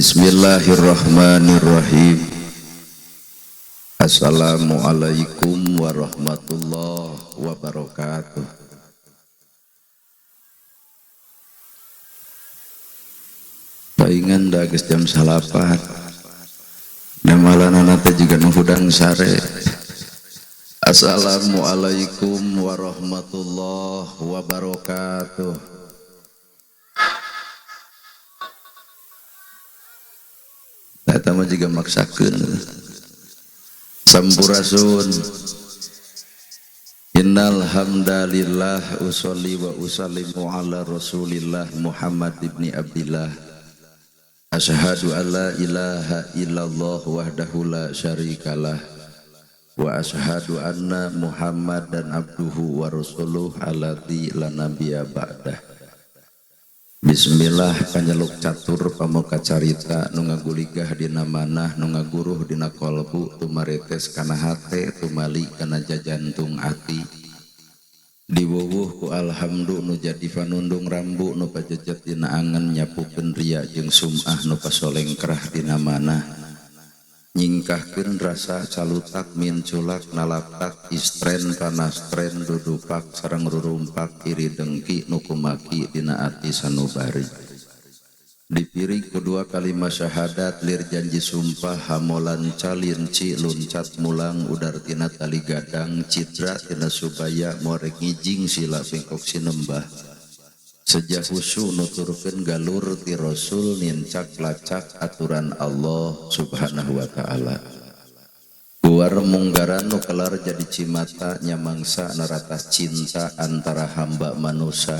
Bismillahirrahmanirrahim. Assalamualaikum warahmatullahi wabarakatuh. Paingan da geus jam 9. Nemalanana teh jiga nu hudang sare. Assalamualaikum warahmatullahi wabarakatuh. Eta mah jiga maksakeun. Sampurasun. Innal hamdalillah usolli wa usallimu ala Rasulillah Muhammad ibni Abdillah. Asyhadu an la ilaha illallah wahdahu la syarikalah wa asyhadu anna Muhammadan abduhu wa rasuluh alladzi la nabiyya ba'dah. Bismillah panyeluk catur pamuka carita nu ngaguligah dina manah nu ngaguruh dina kolbu tumaretes kana hate tumali kana jajantung ati diwuwuh ku alhamdu nu jadi panundung rambu nu pajejet dina angen nyapukeun ria jeung sum'ah nu pasolengkrah dina manah nyingkahkeun rasa calutak minculak nalaptak istren panastren dudupak sareng rurumpak iri dengki nu kumaki dina ati sanubari dipirig ku dua kalimat syahadat lir janji sumpah hamolan calinci luncat mulang udar tina tali gadang citra tina subaya morek ngijing sila bengkok sinembah sejak husu nuturkeun galur ti Rasul nincak lacak aturan Allah Subhanahu wa taala. Guar munggaran nu kelar jadi cimata nyamangsa naratas cinta antara hamba manusia.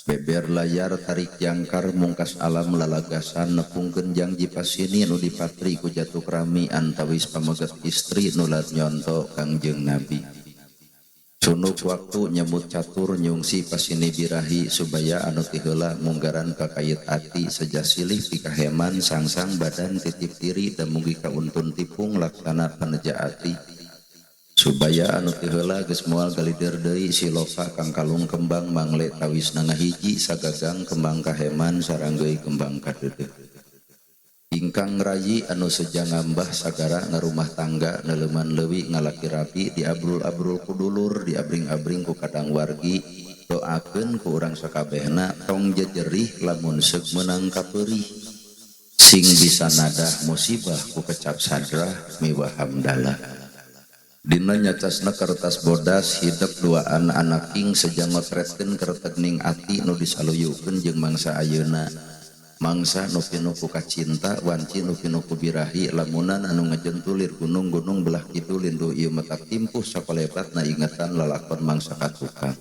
Beber layar tarik jangkar mungkas alam lalagasan nepungkeun jangji pasini nu dipatri ku jatuh rami antawis pameget istri nu lat nyonto Kangjeng Nabi. Sunuk waktu nyebut catur nyungsi pasini birahi subaya anu tiheula munggaran kakayet ati seja silih pikaheman sangsang badan titip diri dan mugi kauntun tipung laksana paneja ati subaya anu tiheula geus moal galider deui siloka kang kalung kembang mangle tawisna ngahiji sagagang kembang kaheman saranggeuy kembang kadeudeuh ingkang rayi anu seja ngambah sagara ngarumah tangga neleuman leuwi ngalaki rapi diabrul-abrul ku dulur diabring-abring ku kadang wargi doakeun ku urang sakabehna tong jejerih lamun seug meunang kapeurih sing bisa nadah musibah ku kecap sadrah miwah hamdalah dina nyacasna kertas bodas hidep duaan anaking seja ngotretkeun kertegning ati nu disaluyukeun jeung mangsa ayeuna mangsa nu pinuh ku kacinta wanci nu pinuh ku birahi lamunan anu ngajentulir gunung-gunung belah kidul linduh ieu mata timpuh sakolebatna ingetan lalakon mangsa katukang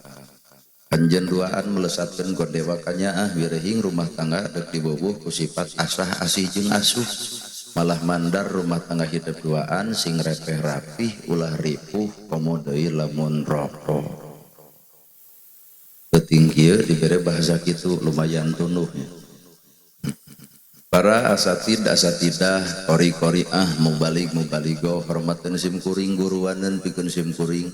anjeun duaan melesatkeun godewa kanyaah wirehing rumah tangga deuk diwuwuh ku sifat asah asih jeung asuh malah mandar rumah tangga hidup duaan sing repeh rapih ulah ripuh komo deui lamun rokok peuting kieu dibere bahasa kitu lumayan tunduhnya. Para asatid asatidah kori-kori ah mubalik mubaligo hormateun sim kuring guruaneun pikeun sim kuring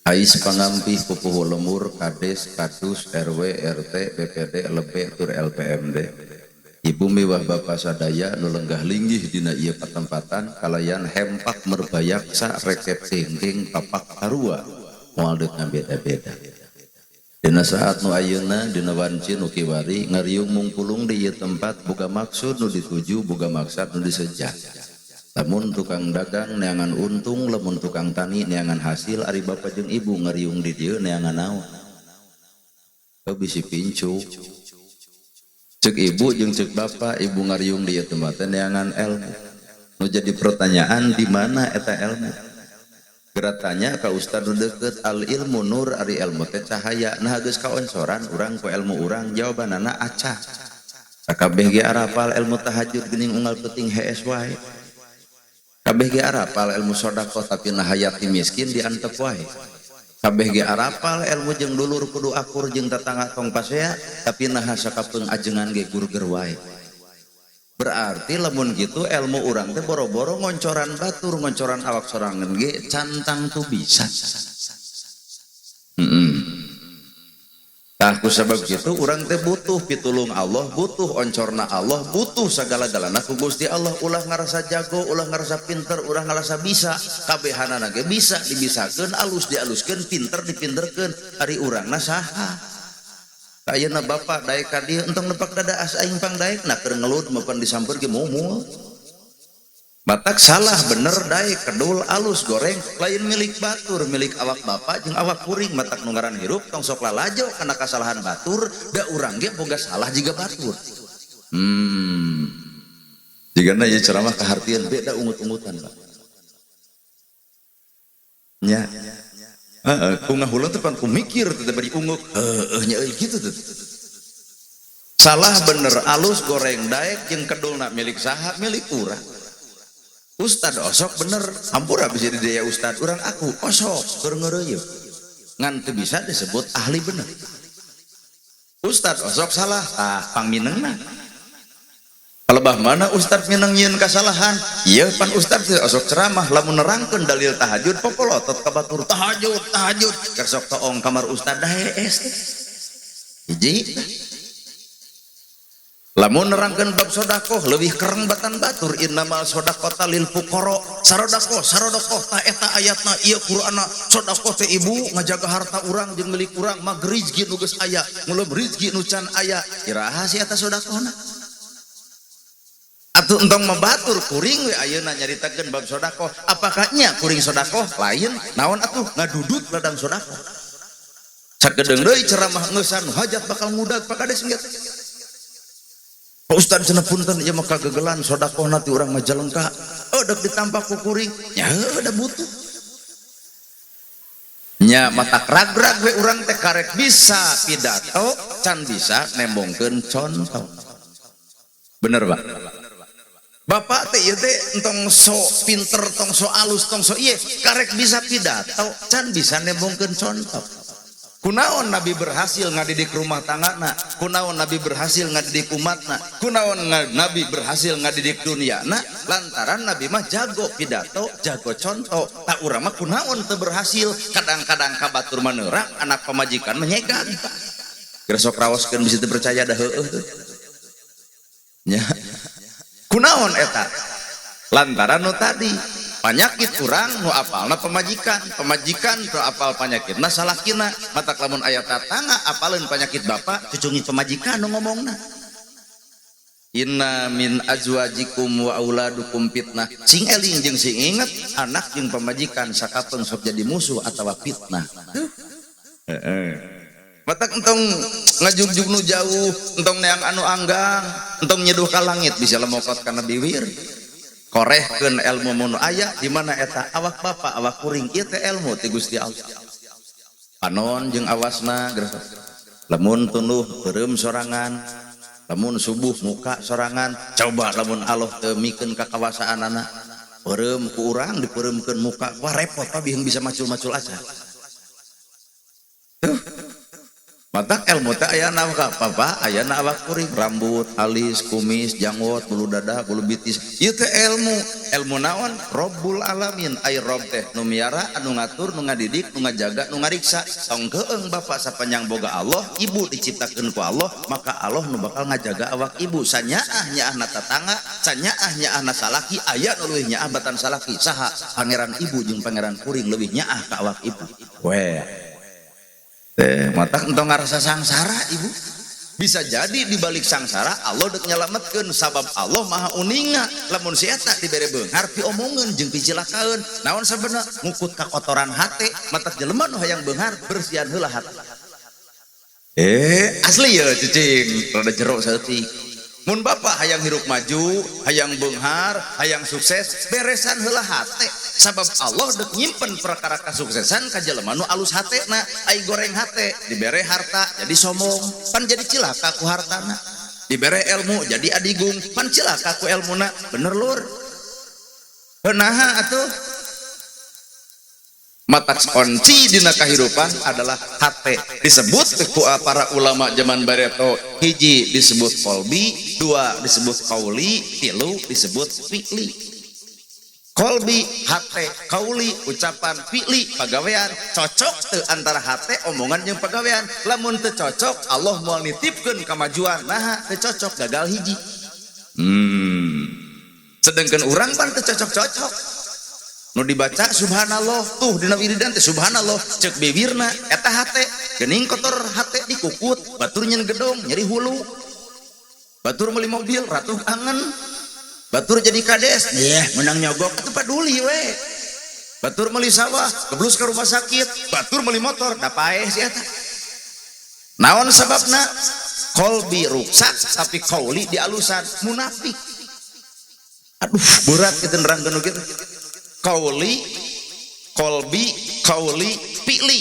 ais pangampih pupuhu lemur kades kadus RW RT BPD lebe tur LPMD ibu miwah bapa sadaya nu lenggah linggih dina ieu patempatan kalayan hempak merbayaksa rekep tingting papak tarua moal deuk ngabeda-beda. Dina saat nu ayeuna dina wanci nu kiwari ngariung mungkulung di ieu tempat boga maksud nu dituju boga maksad nu disejah. Lamun tukang dagang neangan untung, lamun tukang tani neangan hasil, ari bapa jeung ibu ngariung di dieu neangan naon? Heuh bisi pincu. Ceuk ibu jeung ceuk bapa, ibu ngariung di ieu tempat teh neangan ilmu. Nu jadi pertanyaan di mana eta ilmu? Geratanya ka ustad nu deukeut al ilmu nur ari ilmu teh cahaya nah geus kaoncoran urang ku ilmu urang jawabanana acah sakabeh ge arapal ilmu tahajud geuning unggal peuting hees wae kabeh ge arapal ilmu sedekah tapi nah hayati miskin diantep wae kabeh ge arapal ilmu jeung dulur kudu akur jeung tetangga tong pasea tapi nah sakapeung ajengan ge gurger wae. Berarti lamun gitu ilmu urang teh boro-boro ngoncoran batur ngoncoran awak sorangan ge cantang tuh bisa. Tah ku sabab kitu urang teh butuh pitulung Allah, butuh oncorna Allah, butuh sagala-galana ku Gusti Allah. Ulah ngarasa jago, ulah ngarasa pinter, ulah ngarasa bisa. Kabehanana ge bisa dibisakeun, alus dialuskeun, pinter dipinterkeun. Ari urangna saha? Ayeuna bapak daek ka dieu entong nepak dada as aing pang daekna keur ngelud mapan disamper ge mumul. Matak salah bener daek kedul alus goreng lain milik batur, milik awak bapak jeung awak kuring. Matak nu ngaran hirup tong sok lalajo kana kasalahan batur, da urang ge boga salah jiga batur. Jigana ieu ceramah kahartian beda ungut-ungutan, Pak. Nya. Heeh, ku ngahuleng teh pan ku mikir teh bari unguk. Heueuh nya euy kitu teh. Salah bener alus goreng daek jeung kedulna milik saha? Milik urang. Ustad osok bener, hampura bisa di daya ustad urang aku osok keur ngeureuyeuh. Ngan teu bisa disebut ahli bener. Ustad osok salah, tah pangminengna. Palebah mana ustad mineng nyieun kasalahan? Ieu pan ustad teh osok ceramah lamun nerangkeun dalil tahajud popolotot ka batur tahajud tahajud keur sok toong kamar ustad daees teh. Hiji. Lamun nerangkeun bab sodakoh leuwih kereng batan batur innamal sodaqota lil fuqara sarodakoh sarodakoh ta eta ayatna ieu Qur'anna sodakoh teh ibu ngajaga harta urang jeung milik urang mag rizki nu geus aya ngulum rizki nu can aya iraha si eta sodakohna atuh entong mah batur kuring we ayeuna nyaritakeun bab sodakoh apakah nya kuring sodakoh lain naon atuh ngadudut ladang sodakoh sakedeung deui ceramah ngeusan hajat bakal ngudag Pak Kades geus. Pak Ustad cenah punten ieu mah kagegelan sodakohna ti urang Majalengka. Oh dek ditampak ku kuring. Nya heueuh da butuh. Nya matak rag-rag we urang teh karek bisa pidato can bisa nembongkeun contoh. Bener, Pak? Bapak teh ieu teh entong so pinter, tong so alus, tong so ieu, karek bisa pidato can bisa nembongkeun contoh. Kunaon Nabi berhasil ngadidik rumah tanggana, kunaon Nabi berhasil ngadidik umatna, kunaon Nabi berhasil ngadidik duniana, lantaran Nabi mah jago pidato, jago contoh. Tak urang mah kunaon teu berhasil, kadang-kadang ka batur mah neurak, anak pamajikan menyegat. Kira sok raoskeun bisa teu percaya da heueuh teh. Nya. Kunaon eta? Lantaran nu tadi panyakit urang nu apalna pamajikan, pamajikan nu apal panyakitna salakina, matak lamun aya tatangga apaleun panyakit bapak, cucungi pamajikan nu ngomongna. Inna min azwajikum wa auladukum fitnah. Sing eling jeung sing inget anak jeung pamajikan sakapeung sok jadi musuh atawa fitnah. Heeh. Matak entong ngajugjug nu jauh, entong neang anu anggang, entong nyeduh ka langit bisa lemokot kana biwir. Korehkeun ilmu mun aya di mana eta awak bapak awak kuring ieu teh ilmu ti Gusti Allah. Panon jeung awasna lamun tunduh beureum sorangan, lamun subuh muka sorangan, coba lamun Allah teu mikeun ka kawasaanana beureum ku urang dipeureumkeun muka, wah repot pak bihung bisa macul-macul aja. Tuh. Matak ilmu teh aya na awak bapak, aya na awak kuring, rambut, alis, kumis, janggot, bulu dada, bulu bitis. Ieu teh ilmu, ilmu naon? Robbul alamin. Ai Rob teh nu miara, anu ngatur, nu ngadidik, nu ngajaga, nu ngariksa. Tong keung bapak sapanjang boga Allah, ibu diciptakeun ku Allah, maka Allah nu bakal ngajaga awak ibu. Sanyaah nyaahna tatangga, sanyaah nyaahna salaki, aya nu leuwih nyaah batan salaki. Saha? Pangeran ibu jeung pangeran kuring leuwih nyaah ka awak ibu. Weh. Matak entong ngarasa sangsara ibu. Bisa jadi di balik sangsara Allah dek nyelametkeun sabab Allah maha uninga. Lamun si eta dibere beunghar piomongeun jeung picilakaeun. Naon sabenerna ngukut kakotoran hate, matak jelema nu hayang beunghar bersihan heula hate. Asli ya cicing, rada jero saeutik. Mun bapak hayang hirup maju, hayang beunghar, hayang sukses, beresan heula hate. Sabab Allah dek nyimpen perkara kasuksesan ka jelema nu alus hatena, ai goreng hate, dibere harta jadi sombong, pan jadi cilaka ku hartana. Dibere ilmu jadi adigung, pan cilaka ku ilmuna. Bener lur? Naha atuh? Matak kunci dina kahirupan adalah hate. Disebut ku para ulama zaman bareto, hiji disebut kolbi, dua disebut kauli, tilu disebut fi'li. Kolbi hate, kauli ucapan, fi'li pagawean, cocok teu antara hate omongan jeung pagawean. Lamun teu cocok Allah moal nitipkeun kamajuan. Naha teu cocok gagal hiji. Sedangkan urang pan teu cocok-cocok. Nu dibaca subhanallah tuh dina wiridan teh subhanallah ceuk bibirna eta hate geuning kotor hate dikukut batur nyen gedong nyeri hulu. Batur meuli mobil ratuh angen. Batur jadi kades, yeh menang nyogok itu peduli we. Batur meuli sawah, geblus ke rumah sakit, batur meuli motor, da paeh si eta. Naon sababna? Kolbi ruksak tapi kauli dialusan, munafik. Aduh, berat kitu nerangkeun nu kitu. Kauli, kolbi, kauli, fi'li.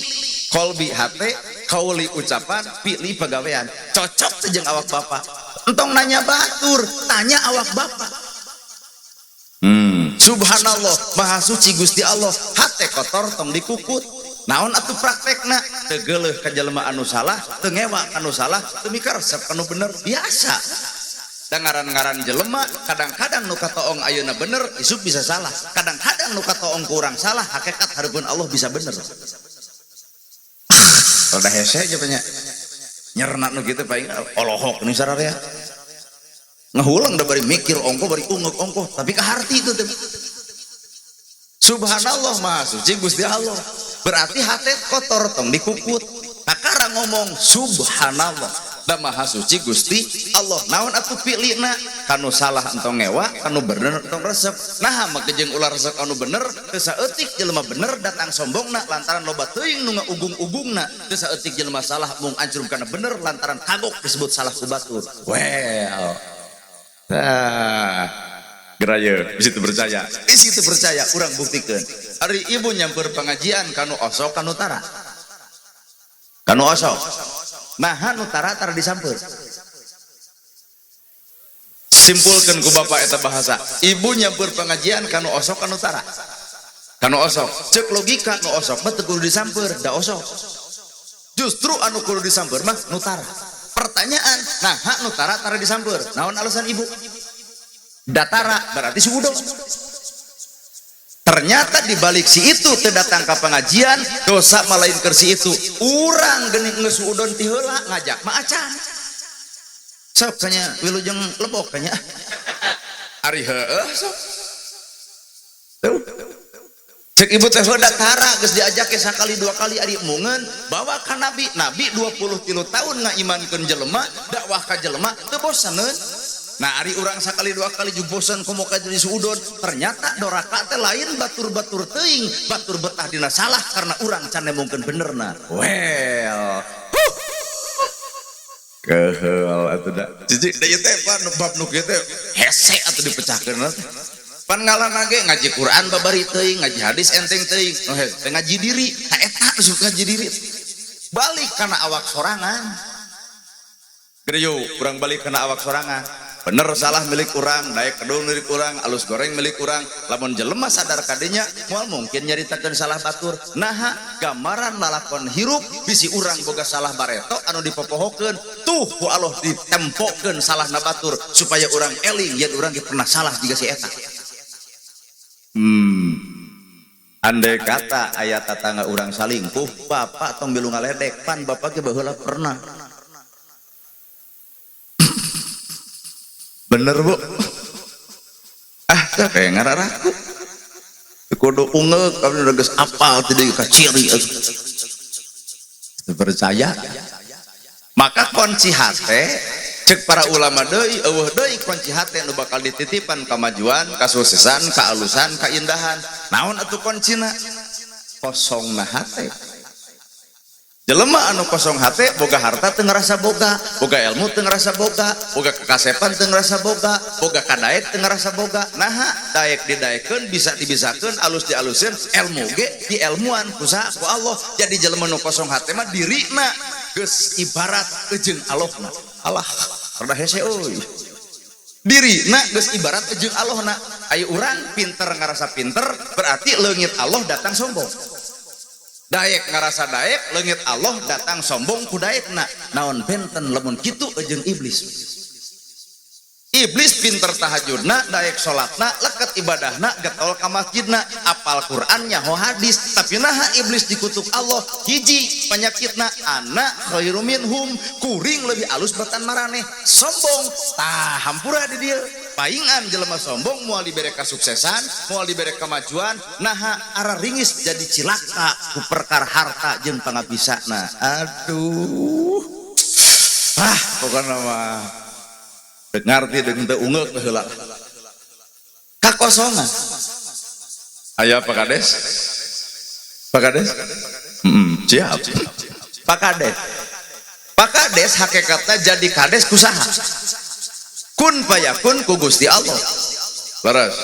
Kolbi hate, kauli ucapan, fi'li pagawean. Cocok teh jeung awak bapak. Entong nanya batur, tanya awak bapak. Subhanallah, maha suci Gusti Allah. Hate kotor tong dikukut. Naon atuh praktekna? Teu geuleuh ka jelema anu salah, teu ngewa anu salah, teu mikaresep anu bener. Biasa. Da ngaran-ngaran jelema kadang-kadang nu katoong ayeuna bener, isuk bisa salah. Kadang-kadang nu katoong ku urang salah, hakikat hareupeun Allah bisa bener. Rada hese je nya. Nyerna nu kitu paling olohok nih sararea. Ngahulang da bari mikir ongko bari ungek ongko, tapi kaharti itu teh. Subhanallah maha suci Gusti Allah. Berarti hate kotor tong dikukut. Kakara ngomong subhanallah da maha suci Gusti Allah. Naon atuh pilihna? Kanu salah entong ngewa, kanu bener entong resep. Naha make jeung ulah resep anu bener, teu saeutik jelema bener datang sombongna lantaran loba teuing nu ngaugung-ugungna. Teu saeutik jelema salah mung ancrum kana bener lantaran kagok disebut salah ku batur. Well. Nah, geraya di situ percaya, di situ percaya, urang buktikan. Ari ibu nyamper pengajian kanu osok kanu tara, kanu osok. Nah, nu tara tara disamper. Simpulkan ku bapak eta bahasa. Ibu nyamper pengajian kanu osok kanu tara, kanu osok. Cek logika nu osok mah teu kudu disamper, da osok. Justru anu kudu disamper mah nu tara. Pertanyaan, nah nu tara tara disamper. Naon alasan ibu? Datara berarti suudon. Ternyata di balik si itu teu datang ka pengajian, dosa malain keur si itu. Urang geuning geus suudon ti heula ngajak mah acan. Sok kanya wilujeng lebok kanya. Ari heueuh sok. Tuh. Cek ibu teh heula tara geus diajak ke sakali dua kali ari emungeun bawa ka nabi. Nabi 23 tahun ngaimankeun jelema, dakwah ka jelema teu bosaneun. Nah ari urang sakali dua kali jeung bosan komo ka jadi suudon. Ternyata doraka teh lain batur-batur teuing, batur betah dina salah karena urang can nemongkeun benerna. Well. Huh. Keheul atuh da. Cici da ieu teh pan bab nu kieu teh hese atuh dipecahkeun teh. Pan ngalana ge ngaji Quran babari teuing, ngaji hadis enteng teuing, nu hese ngaji diri, ta eta nu ngaji diri. Balik kana awak sorangan. Gede yuk, urang balik kana awak sorangan. Bener salah milik urang, daek kedung milik urang, alus goreng milik urang. Lamun jelema sadar kadinya, moal mungkin nyaritakeun salah batur. Naha gambaran lalakon hirup bisi urang boga salah bareto anu dipopohokeun, tuh ku Allah ditempokeun salahna batur supaya urang eling yen urang ge pernah salah jiga si eta. Andai kata aya tatangga urang salingkuh, bapak tong milu ngaledek, pan bapak ge baheula pernah. Bener bu? Ah, kayak ngararaku. Kudu ungeuk, abdi udah geus apal teu deui ka ciri. Percaya. Maka kunci hate cek para ulama deui eueuh deui kunci hate nu bakal dititipan kamajuan, kasuksesan, kaalusan, kaindahan. Naon atuh kuncina? Kosongna hate. Jelema anu kosong hate boga harta teu ngarasa boga, boga ilmu teu ngarasa boga, boga kakasepan teu ngarasa boga, boga kadaek teu ngarasa boga. Naha daek didaekeun bisa dibisakeun, alus dialuseun, ilmu ge dielmuan ku saha ku Allah. Jadi jelema nu kosong hate mah dirina geus ibarat jeung Allahna. Allah rada hese euy. Dirina geus ibarat jeung Allahna. Aya urang pinter ngarasa pinter berarti leungit Allah datang sombong. Daek ngarasa daek leungit Allah datang sombong ku daekna. Naon benten lamun kitu jeung iblis. Iblis pinter tahajudna, daek salatna, leket ibadahna, getol ka masjidna, apal Quran, nyaho hadis, tapi naha iblis dikutuk Allah? Hiji penyakitna, ana khairu minhum, kuring lebih alus batan maraneh, sombong. Tah, hampura di dieu. Paingan jelema sombong moal dibere kasuksesan, moal dibere kemajuan, naha ara ringis jadi cilaka ku perkara harta jeung pangabisana. Aduh. Ah, pokokna mah dek ngarti dek teu ungeuk heula. Kakosongan. Aya Pak Kades? Pak Kades? Siap. Pak Kades. Pak Kades hakikatna jadi kades kusaha? Kun payakun ku Gusti Allah. Leres.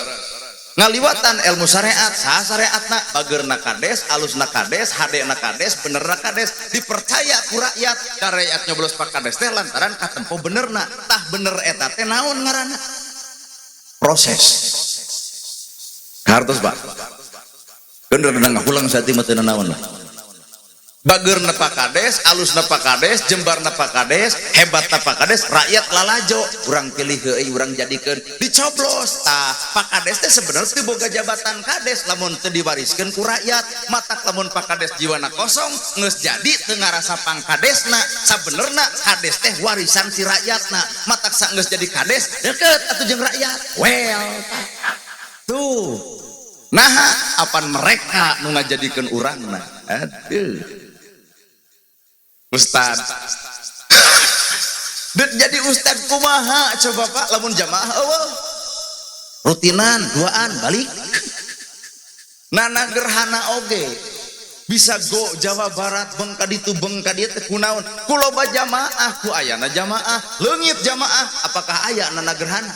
Ngaliwatan ilmu syariat, saha syariatna, bageurna kades, alusna kades, hadena kades, benerna kades, dipercaya ku rakyat, ka rakyat nyoblos Pak Kades teh lantaran katempo benerna. Tah, bener eta teh naon ngaranna? Proses. Kartos, Pak. Bener ngahulang saat mah teu naon lah. Bageurna Pak Kades, alusna Pak Kades, jembarna Pak Kades, hebatna Pak Kades, rakyat lalajo, urang pilih heueuy, urang jadikeun, dicoblos. Tah, Pak Kades teh sebenarnya teu boga jabatan kades lamun teu diwariskeun ku rakyat. Matak lamun Pak Kades jiwana kosong, geus jadi teu ngarasa pangkadesna, sabenerna kades teh warisan si rakyatna. Matak saenggeus jadi kades, deket atuh jeung rakyat. Well, tuh. Naha apan mereka nu ngajadikeun urangna. Aduh. Ustad. Dek jadi ustad kumaha coba, Pak, lamun jamaah eueuh. Rutinan duaan balik. Nana gerhana oge bisa go Jawa Barat beng ka ditu beng ka dieu teh kunaon? Ku loba jamaah, ku ayana jamaah, leungit jamaah, apakah aya nana gerhana?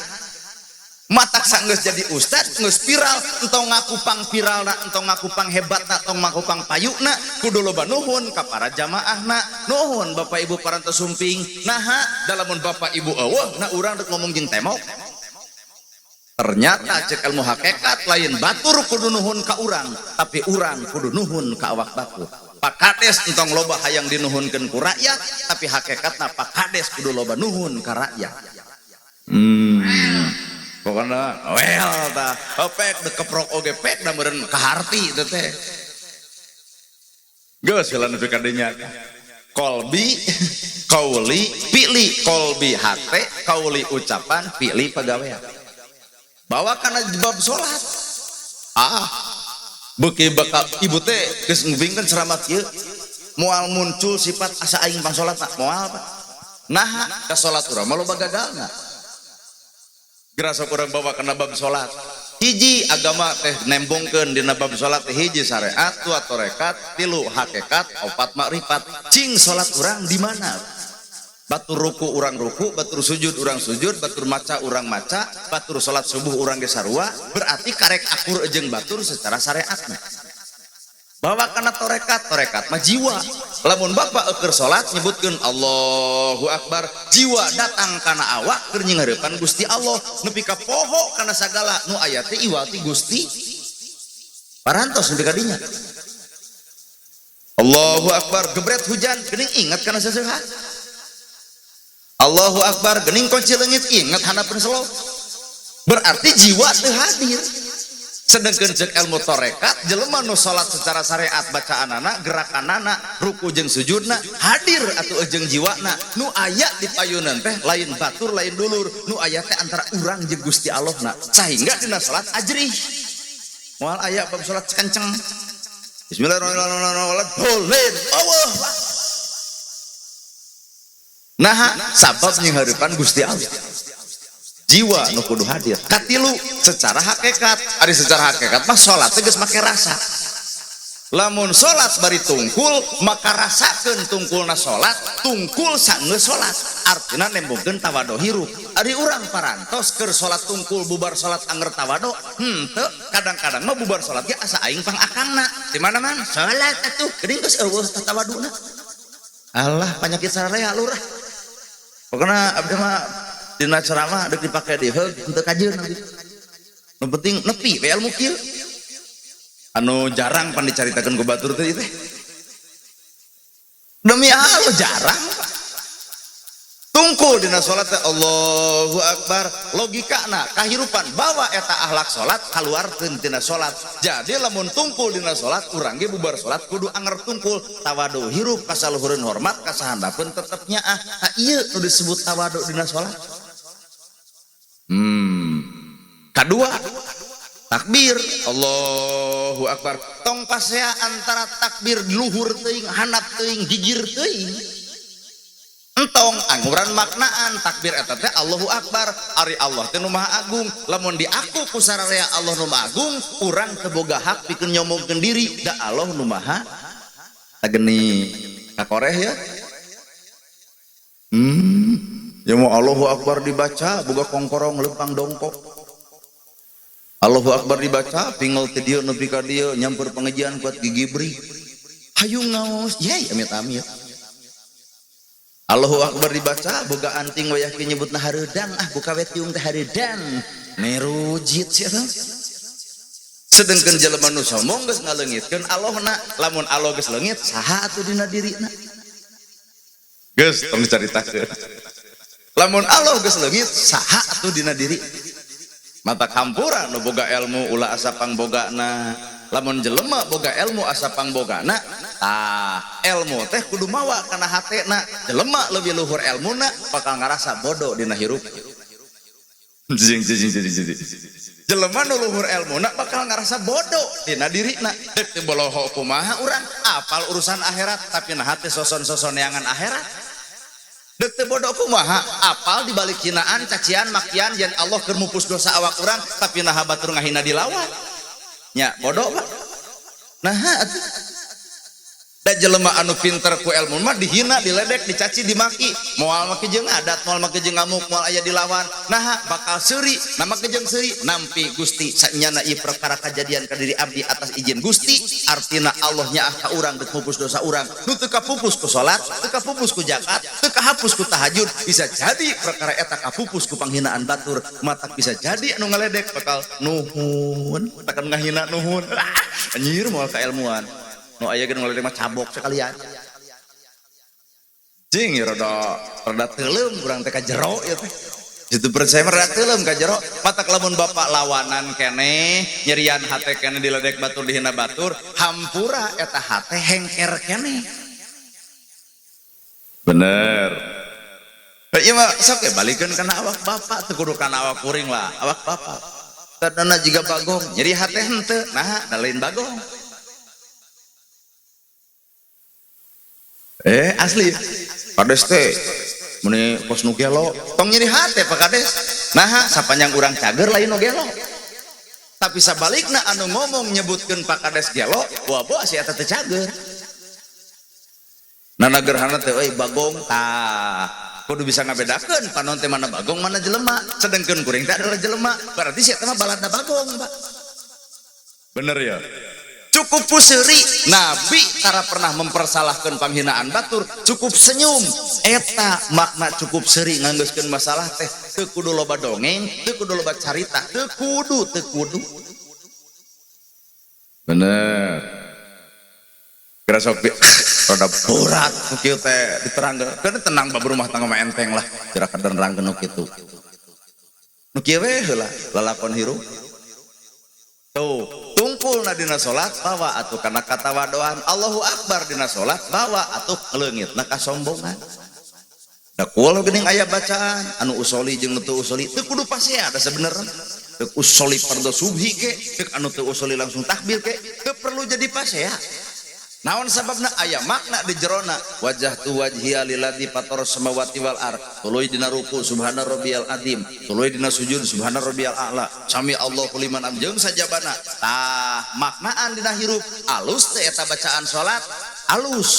Matak sanggeus jadi ustad geus viral, entong ngaku pang viralna, entong ngaku pang hebatna, entong ngaku pang payuna, kudu loba nuhun ka para jamaahna. Nuhun Bapak Ibu parantos sumping. Naha dalamun Bapak Ibu eueuh, nah urang rek ngomong jeung temok. Ternyata cek ilmu hakikat lain batur kudu nuhun ka urang, tapi urang kudu nuhun ka awak batur. Pak Kades entong loba hayang dinuhunkeun ku rakyat, tapi hakikatna Pak Kades kudu loba nuhun ka rakyat. Pokoknya well tah, pek dek keprok oge pek da meureun kaharti teh teh. Geus heula nepi ka dinya. Kolbi, kauli, fi'li, kolbi hate, kauli ucapan, fi'li pagawean. Bawa kana bab salat. Ah, beuki bakal ibu teh geus ngupingkeun ceramah kieu, moal muncul sifat asa aing pang salat, Pak. Moal, Pak. Naha ka salat urang mah loba gagalna. Gerasa kurang bawa kena bab salat. Hiji agama teh nembongkeun dina bab salat teh hiji syariat, dua torekat, tilu hakikat, opat makrifat. Cing salat urang di mana? Batur ruku urang ruku, batur sujud urang sujud, batur maca urang maca, batur salat subuh urang ge sarua, berarti karek akur jeung batur secara syariatna. Bawa kana torekat, torekat mah jiwa. Lamun bapak eukeur salat nyebutkeun Allahu Akbar, jiwa datang kana awak keur nyinghareupan Gusti Allah, nepi ka poho kana sagala nu aya teh iwal ti Gusti. Parantos nepi ka dinya. Allahu Akbar, gebret hujan, geuning inget kana seseuhan. Allahu Akbar, geuning kunci leungit inget handapeun selo. Berarti jiwa teu hadir. Sedangkan cek ilmu torekat, jelema nu salat secara syariat bacaanana, gerakanana, ruku jeung sujudna hadir atuh jeung jiwana. Nu aya di payunan teh lain batur lain dulur, nu aya teh antara urang jeung Gusti Allahna. Sehingga dina salat ajrih. Moal aya bab salat kenceng. Bismillahirrahmanirrahim. Boleh. Allah. Nah, sabab nyinghareupan Gusti Allah. Jiwa nu kudu hadir. Katilu secara hakikat, ari secara hakikat mah salat teh geus make rasa. Lamun salat bari tungkul, maka rasakeun tungkulna salat, tungkul sanggeus salat. Artina nembongkeun tawado hirup. Ari urang parantos keur salat tungkul bubar salat anger tawado, henteu, kadang-kadang mah bubar salat ge asa aing pang akangna. Di mana-mana salat atuh, geuning geus eueuh tawaduna. Alah penyakit sararea lurah. Pokokna abdi mah dina ceramah dek dipake di heug henteu kajeun abdi. Nu penting nepi we ilmu kieu. Anu jarang pan dicaritakeun ku batur teh teh. Demi Allah jarang. Tungkul Tungkul dina salat teh Allahu Akbar, logikana kahirupan bawa eta akhlak salat kaluarkeun tina salat. Jadi lamun tungkul dina salat urang ge bubar salat kudu anger tungkul, tawadu hirup kasaluhureun hormat kasahandapeun tetep nyaah. Tah ieu nu disebut tawadu dina salat. Kadua takbir Allahu Akbar, tong pasea antara takbir luhur teuing handap teuing gigir teuing. Entong angguran maknaan takbir eta teh Allahu Akbar, ari Allah teh nu Maha Agung. Lamun diaku ku sararea Allah nu Maha Agung, urang teu boga hak pikeun nyombongkeun diri da Allah nu Maha Ageni. Kakoreh ya. Ya mau Allahu Akbar dibaca boga kongkorong lempang dongkok. Allahu Akbar dibaca pingel teh dieu nepi ka dieu nyampur pengajian kuat gigibri. Hayu ngaos, yey amit-amit. Allahu Akbar dibaca boga anting wayah kieu nyebutna hareudang, ah buka we tiung teh hareudang. Nerujit sia teh. Sedengkeun jelema nu sombong geus ngaleungitkeun Allahna, lamun Allah geus leungit saha atuh dina dirina? Geus tong dicaritakeun. Lamun Allah geus leungit saha atuh dina diri? Mata kampura nu boga ilmu ulah asa pangbogana. Lamun jelema boga ilmu asa pangbogana, tah ilmu teh kudu mawa kana hatena. Jelema leuwih luhur elmuna bakal ngarasa bodoh dina hirup. Jing jing jing jing. Jelema nu luhur elmuna bakal ngarasa bodoh dina dirina. Deuk teu boloho kumaha urang apal urusan akhirat tapi nah hate soson-sosoneangan akhirat. Deuk teu bodoh kumaha apal dibalik hinaan, cacian, makian yen Allah keur mupus dosa awak urang tapi nah batur ngahina dilawan. Nya bodoh Pak. Nah atuh. Da jelema anu pinter ku ilmu mah dihina, diledek, dicaci, dimaki, moal make jeung adat, moal make jeung ngamuk, moal aya dilawan. Nah bakal seuri, na make jeung seuri nampi Gusti sanyana ieu perkara kajadian ka diri abdi atas izin Gusti, artina Allah nyaah ka urang deuk mupus dosa urang. Nu teu kapupus ku salat, teu kapupus ku zakat, teu kahapus ku tahajud, bisa jadi perkara eta kapupus ku panghinaan batur, matak bisa jadi anu ngaledek bakal nuhun, takkan ngahina nuhun. Ah, anjir moal kailmuan. Nu aya ge nu ngaledek mah cabok sekalian. Jing rada rada teuleum urang teh ka jero ieu teh. Itu percaya mah rada teuleum ka jero. Matak lamun bapak lawanan keneh, nyerian hate keneh diledek batur dihina batur, hampura eta hate hengker keneh. Bener. Ieu mah sok ge balikeun kana awak bapak teu kudu kana awak kuring lah, awak bapak. Tadana jiga bagong, nyeri hate henteu, nah da lain bagong. Asli kades teh meni kos nu gelo tong nyeri hate Pak Kades, nah sapanjang urang cager lain nu gelo, tapi sabalikna anu ngomong nyebutkeun Pak Kades gelo boa-boa si eta teh cager. Nana gerhana teh euy bagong, tah kudu bisa ngabedakeun panon teh mana bagong mana jelema, sedengkeun kuring teh adalah jelema, berarti si eta mah baladna bagong Pak. Bener ya? Cukup puseri, Nabi tara pernah mempersalahkan panghinaan batur, cukup senyum. Eta makna cukup seri nganggeuskeun masalah teh teu kudu loba dongeng, teu kudu loba carita, teu kudu, teu kudu. Bener. Kira sok rada berat nu kieu teh diterangkeun. Keun tenang bab rumah tangga mah enteng lah, kira kader nerangkeun nu kitu. Nu kieu we heula lalakon hirup. Tuh, tungkul na dina salat bawa atuh kana katawadoan Allahu Akbar dina salat bawa atuh leungitna kasombongan. Da kual geuning aya bacaan anu usoli jeung nu teu usoli teu kudu pasea da sabenerna. Teu usoli fardhu subhi ke, teu anu teu usoli langsung takbir ke, teu perlu jadi pasea. Naon sababna aya makna di jerona wajah tu wajhiya lilladzi fatara samawati wal ard tuluy dina ruku subhana rabbiyal azim tuluy dina sujud subhana rabbiyal a'la sami Allahu liman hamid jeung sajabana. Tah maknaan dina hirup alus teh eta bacaan salat alus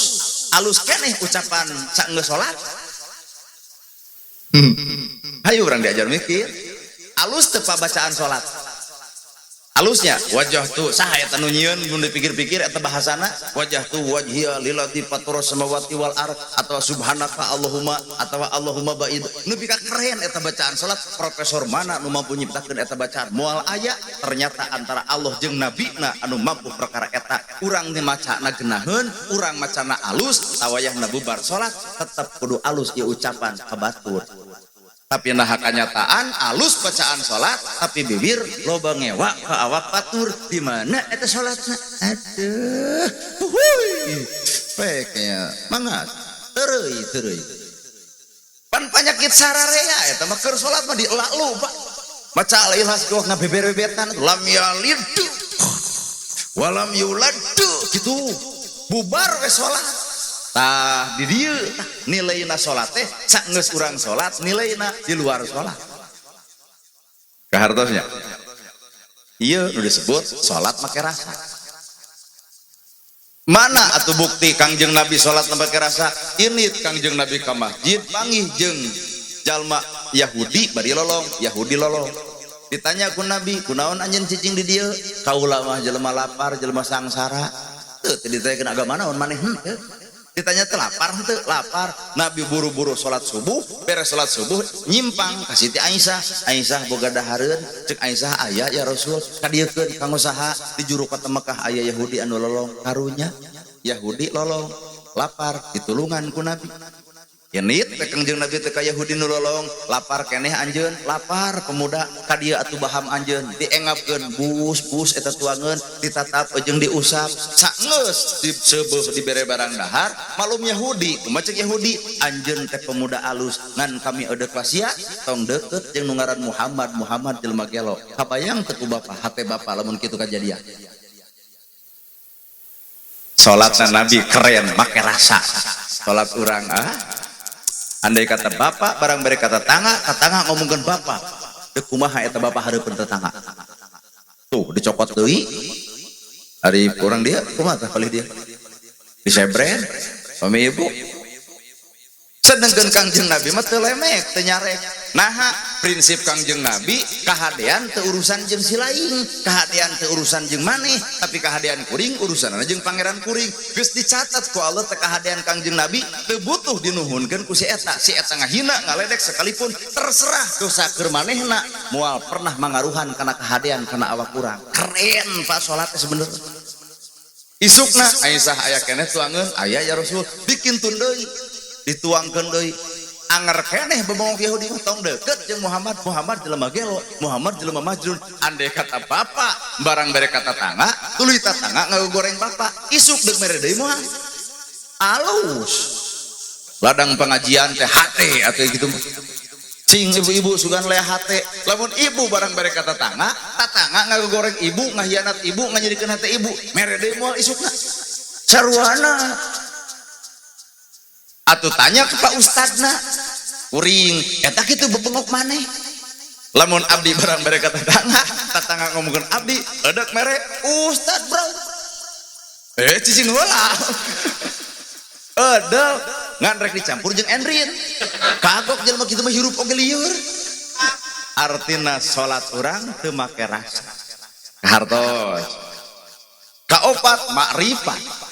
alus keneh ucapan saenggeus salat. Hayu urang diajar mikir alus teh bacaan salat Halusnya wajjahtu saha eta nu nyieun, mun dipikir-pikir eta bahasana wajjahtu wajhiya lilladzi fataras samawati wal ard atau subhanaka Allahumma atau Allahumma ba'id. Nepi ka keren eta bacaan salat. Profesor mana nu mampu nyiptakeun eta bacaan? Moal aya. Ternyata antara Allah jeung nabina anu mampu perkara eta. Urang teh macana geunaheun, urang macana alus, tawayahna bubar salat tetep kudu alus ieu ucapan ka batur. Tapi nah kenyataan alus bacaan salat, tapi bibir loba ngewa ke awak batur, di mana eta salatna? Aduh, huhuy, pek nya mangga tereuy tereuy pan penyakit sararea eta mah. Keur salat mah dielalu, Pak, maca Al-Ikhlas gua ngabeber-bebetan, lam yalid walam yulad gitu, bubar we salat. Tah, di dieu nilaina salat teh sanggeus urang salat, nilaina di luar salat. Kahartosnya ieu nu disebut salat make rasa. Mana atuh bukti Kangjeng Nabi salat make rasa? Ini Kangjeng Nabi ka masjid, panggih jeung jalma Yahudi bari lolong. Yahudi lolong, ditanya ku Nabi, "Kunaon anjeun cicing di dieu?" "Kaula mah jelema lapar, jelema sangsara." Teu ditanyakeun agama naon maneh, henteu. Ditanya teh lapar henteu? Lapar. Nabi buru-buru salat subuh, beres salat subuh nyimpang ka Siti Aisyah. "Aisyah, boga dahareun?" Cek Aisyah, "Aya, ya Rasul." "Kadieukeun." "Kanggo saha?" "Di juru kota Mekah aya Yahudi anu lolong." Karunya Yahudi lolong lapar ditulungan ku Nabi. Ini teh Kangjeng Nabi teh ka Yahudi nu lolong lapar keneh, "Anjeun lapar, pemuda? Ka dieu atuh baham anjeun." Diengapkeun, bus-bus eta tuangeun, ditatap jeung diusap. Saenggeus diseubeut, dibere barang dahar. Malum Yahudi, kumaha cek Yahudi? "Anjeun teh pemuda alus, ngan kami eudeuk wasiat, tong deukeut jeung nu ngaran Muhammad. Muhammad jelema gelo." Kabayang teu ku bapak hate bapak lamun kitu kajadian? Salatna Nabi keren, make rasa. Salat urang, ah, andai kata bapak barang bere kata tetangga, tetangga ngomongkeun bapak dek kumaha eta bapak hareupeun tetangga? Tuh dicokot deui. Ari kurang dia kumaha tah? Palih dia disebren pami ibu. Sedangkan Kangjeng Nabi mah teu lemek, teu nyarek. Naha? Prinsip Kangjeng Nabi, kahadean teu urusan jeung si lain, kahadean teu urusan jeung maneh, tapi kahadean kuring urusanna jeung Pangeran kuring. Geus dicatat ku Allah teh kahadean Kangjeng Nabi, teu butuh dinuhunkeun ku si eta. Si eta ngahina, ngaledek sekalipun, terserah dosa keur manehna, moal pernah mangaruhan kana kahadean kana awak urang. Keren, Pak, salat teh sebenernya. Isukna Aisyah, "Aya keneh tuangeun?" "Aya, ya Rasul." Dikintun deui, dituangkeun deui, anger keneh bebongok Yahudi mah, "Tong deket jeung Muhammad. Muhammad jelema gelo, Muhammad jelema majnun." Andai kata bapak barang bere ka tatangga, tuluy tatangga ngagoreng bapak, isuk deuk mere deui moal? Alus ladang pengajian teh hate atau gitu. Cing ibu-ibu, sugan lea hate. Lamun ibu barang bere ka tatangga, tatangga ngagoreng ibu, ngahianat ibu, nganyerikeun hate ibu, mere deui moal isukna? Sarwana atau tanya ke Pak Ustadna kuring eta kitu bebengok maneh. Lamun abdi barang bere ka tetangga, tetangga ngomongkeun abdi, edek mere Ustad bro, cicing heula, edel ngan rek dicampur jeung endrin, kagok jelema kitu mah, hirup oge lieur. Artina salat urang teu make rasa. Kahartos. Kaopat, makrifat.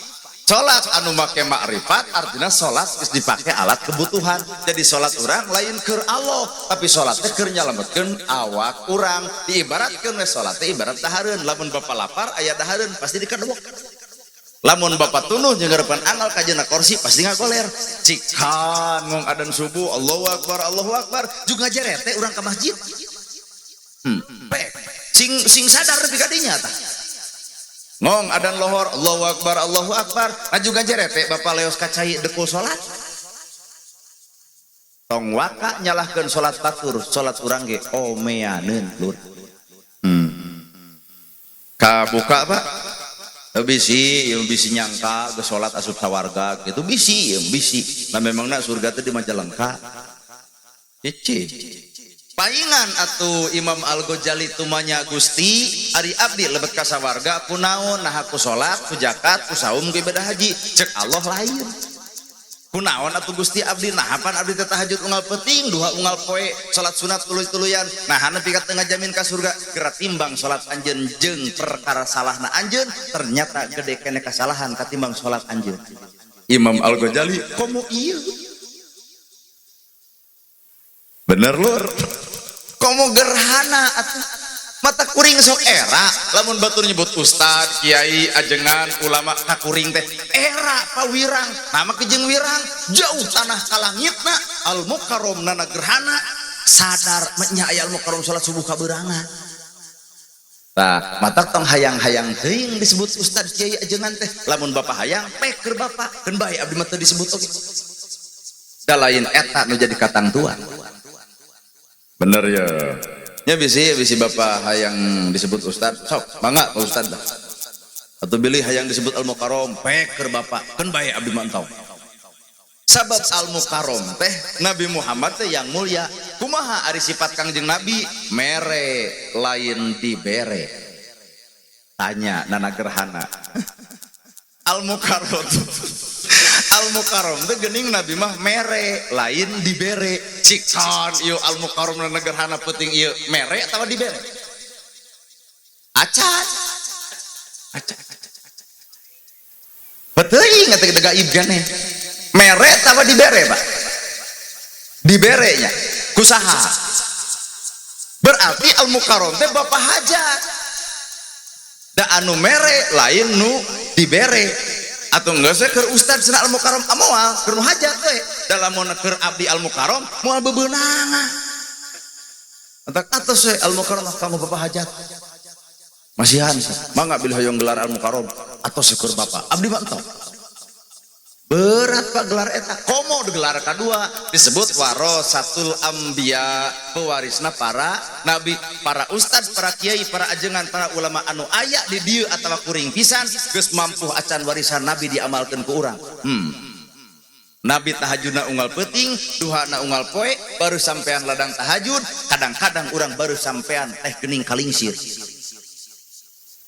Salat anu make makrifat artinya salat geus dipake alat kebutuhan. Jadi salat urang lain keur Allah, tapi salat teh keur nyalametkeun awak urang. Diibaratkeun we salat teh ibarat dahareun. Lamun bapak lapar, aya dahareun, pasti dikadewek. Lamun bapak tunuh jeung ngarepan anggal kajena kursi, pasti ngagoler. Cikan ngong adan subuh, Allahu akbar, Allahu akbar, juga ngajarete urang ka masjid. Pek sing sing sadar nepi ka dinya tah. Ngong adan lohor, Allahu akbar, Allahu akbar, maju ngajarete bapak leos ka cai dekul salat. Tong waka nyalahkeun salat batur, salat urang ge omeaneun, lur. Kabuka, Pak. Bisi, yang bisi nyangka ke salat asup sawarga gitu, bisi, yang bisi. Nah, memangna surga teh di Majalengka? Cici. Paingan atuh Imam Al-Ghazali tumanya, "Gusti, ari abdi lebet ka sawarga kunaon? Nah, ku salat, ku zakat, ku saum, ku ibadah haji?" Cek Allah, "Lain. Kunaon atuh Gusti abdi nah pan abdi teh tahajud unggal peuting duha unggal poe salat sunat tuluy-tuluyan nah nepi ka teu ngajamin ka surga geura timbang salat anjeun jeung perkara salahna anjeun ternyata gede keneh kasalahan katimbang salat anjeun. Imam Al-Ghazali komo ieu bener lur komo gerhana atuh mata kuring sok era lamun batur nyebut ustad kiai ajengan ulama ka kuring teh era pawirang nama kejeng wirang jauh tanah kalangitna al mukarrom nana gerhana sadar nya aya al mukarrom salat subuh kabeurangan tah matak tong hayang-hayang teuing disebut ustad kiai ajengan teh lamun bapak hayang pek keur bapak keun bae abdi mah teu disebut oge da lain eta nu jadi katangtuan bener ya. Ya bisi bapak hayang disebut ustad sok mangga Pak Ustad dah. Atau bilih hayang disebut al mukarrom pek keur bapak keun bae abdi mah entong. Sabab al mukarrom teh Nabi Muhammad teh yang mulia. Kumaha ari sifat Kangjeng Nabi mere lain dibere. Tanya nana gerhana. Al mukarrom. Al mukarrom teh geuning Nabi mah mere lain dibere. Cikon ieu al mukarrom nana gerhana peuting ieu mere atawa dibere? Acan. Acan. Beteuing atuh kita gaib keneh. Mere atawa dibere, Pak? Diberenya kusaha? Berarti al mukarrom teh bapak hajat. Da anu mere lain nu dibere. Atau enggak saya keur ustad cenah al mukarrom amoal keur nu hajat we. Da lamun keur abdi al mukarrom moal bebeunangan. Entak atos we al mukarrom kanggo bapak hajat. Masihan mangga bilih hoyong gelar al mukarrom atos keur bapak. Abdi mah entong. Berat Pak gelar eta. Komo gelar kadua disebut warasatul anbiya, pewarisna para nabi, para ustad, para kiai, para ajengan, para ulama anu aya di dieu atawa kuring pisan geus mampu acan warisan nabi diamalkeun ku urang. Nabi tahajudna unggal peuting, duhana unggal poe, baru sampean ladang tahajud, kadang-kadang urang baru sampean teh geuning kalingsir.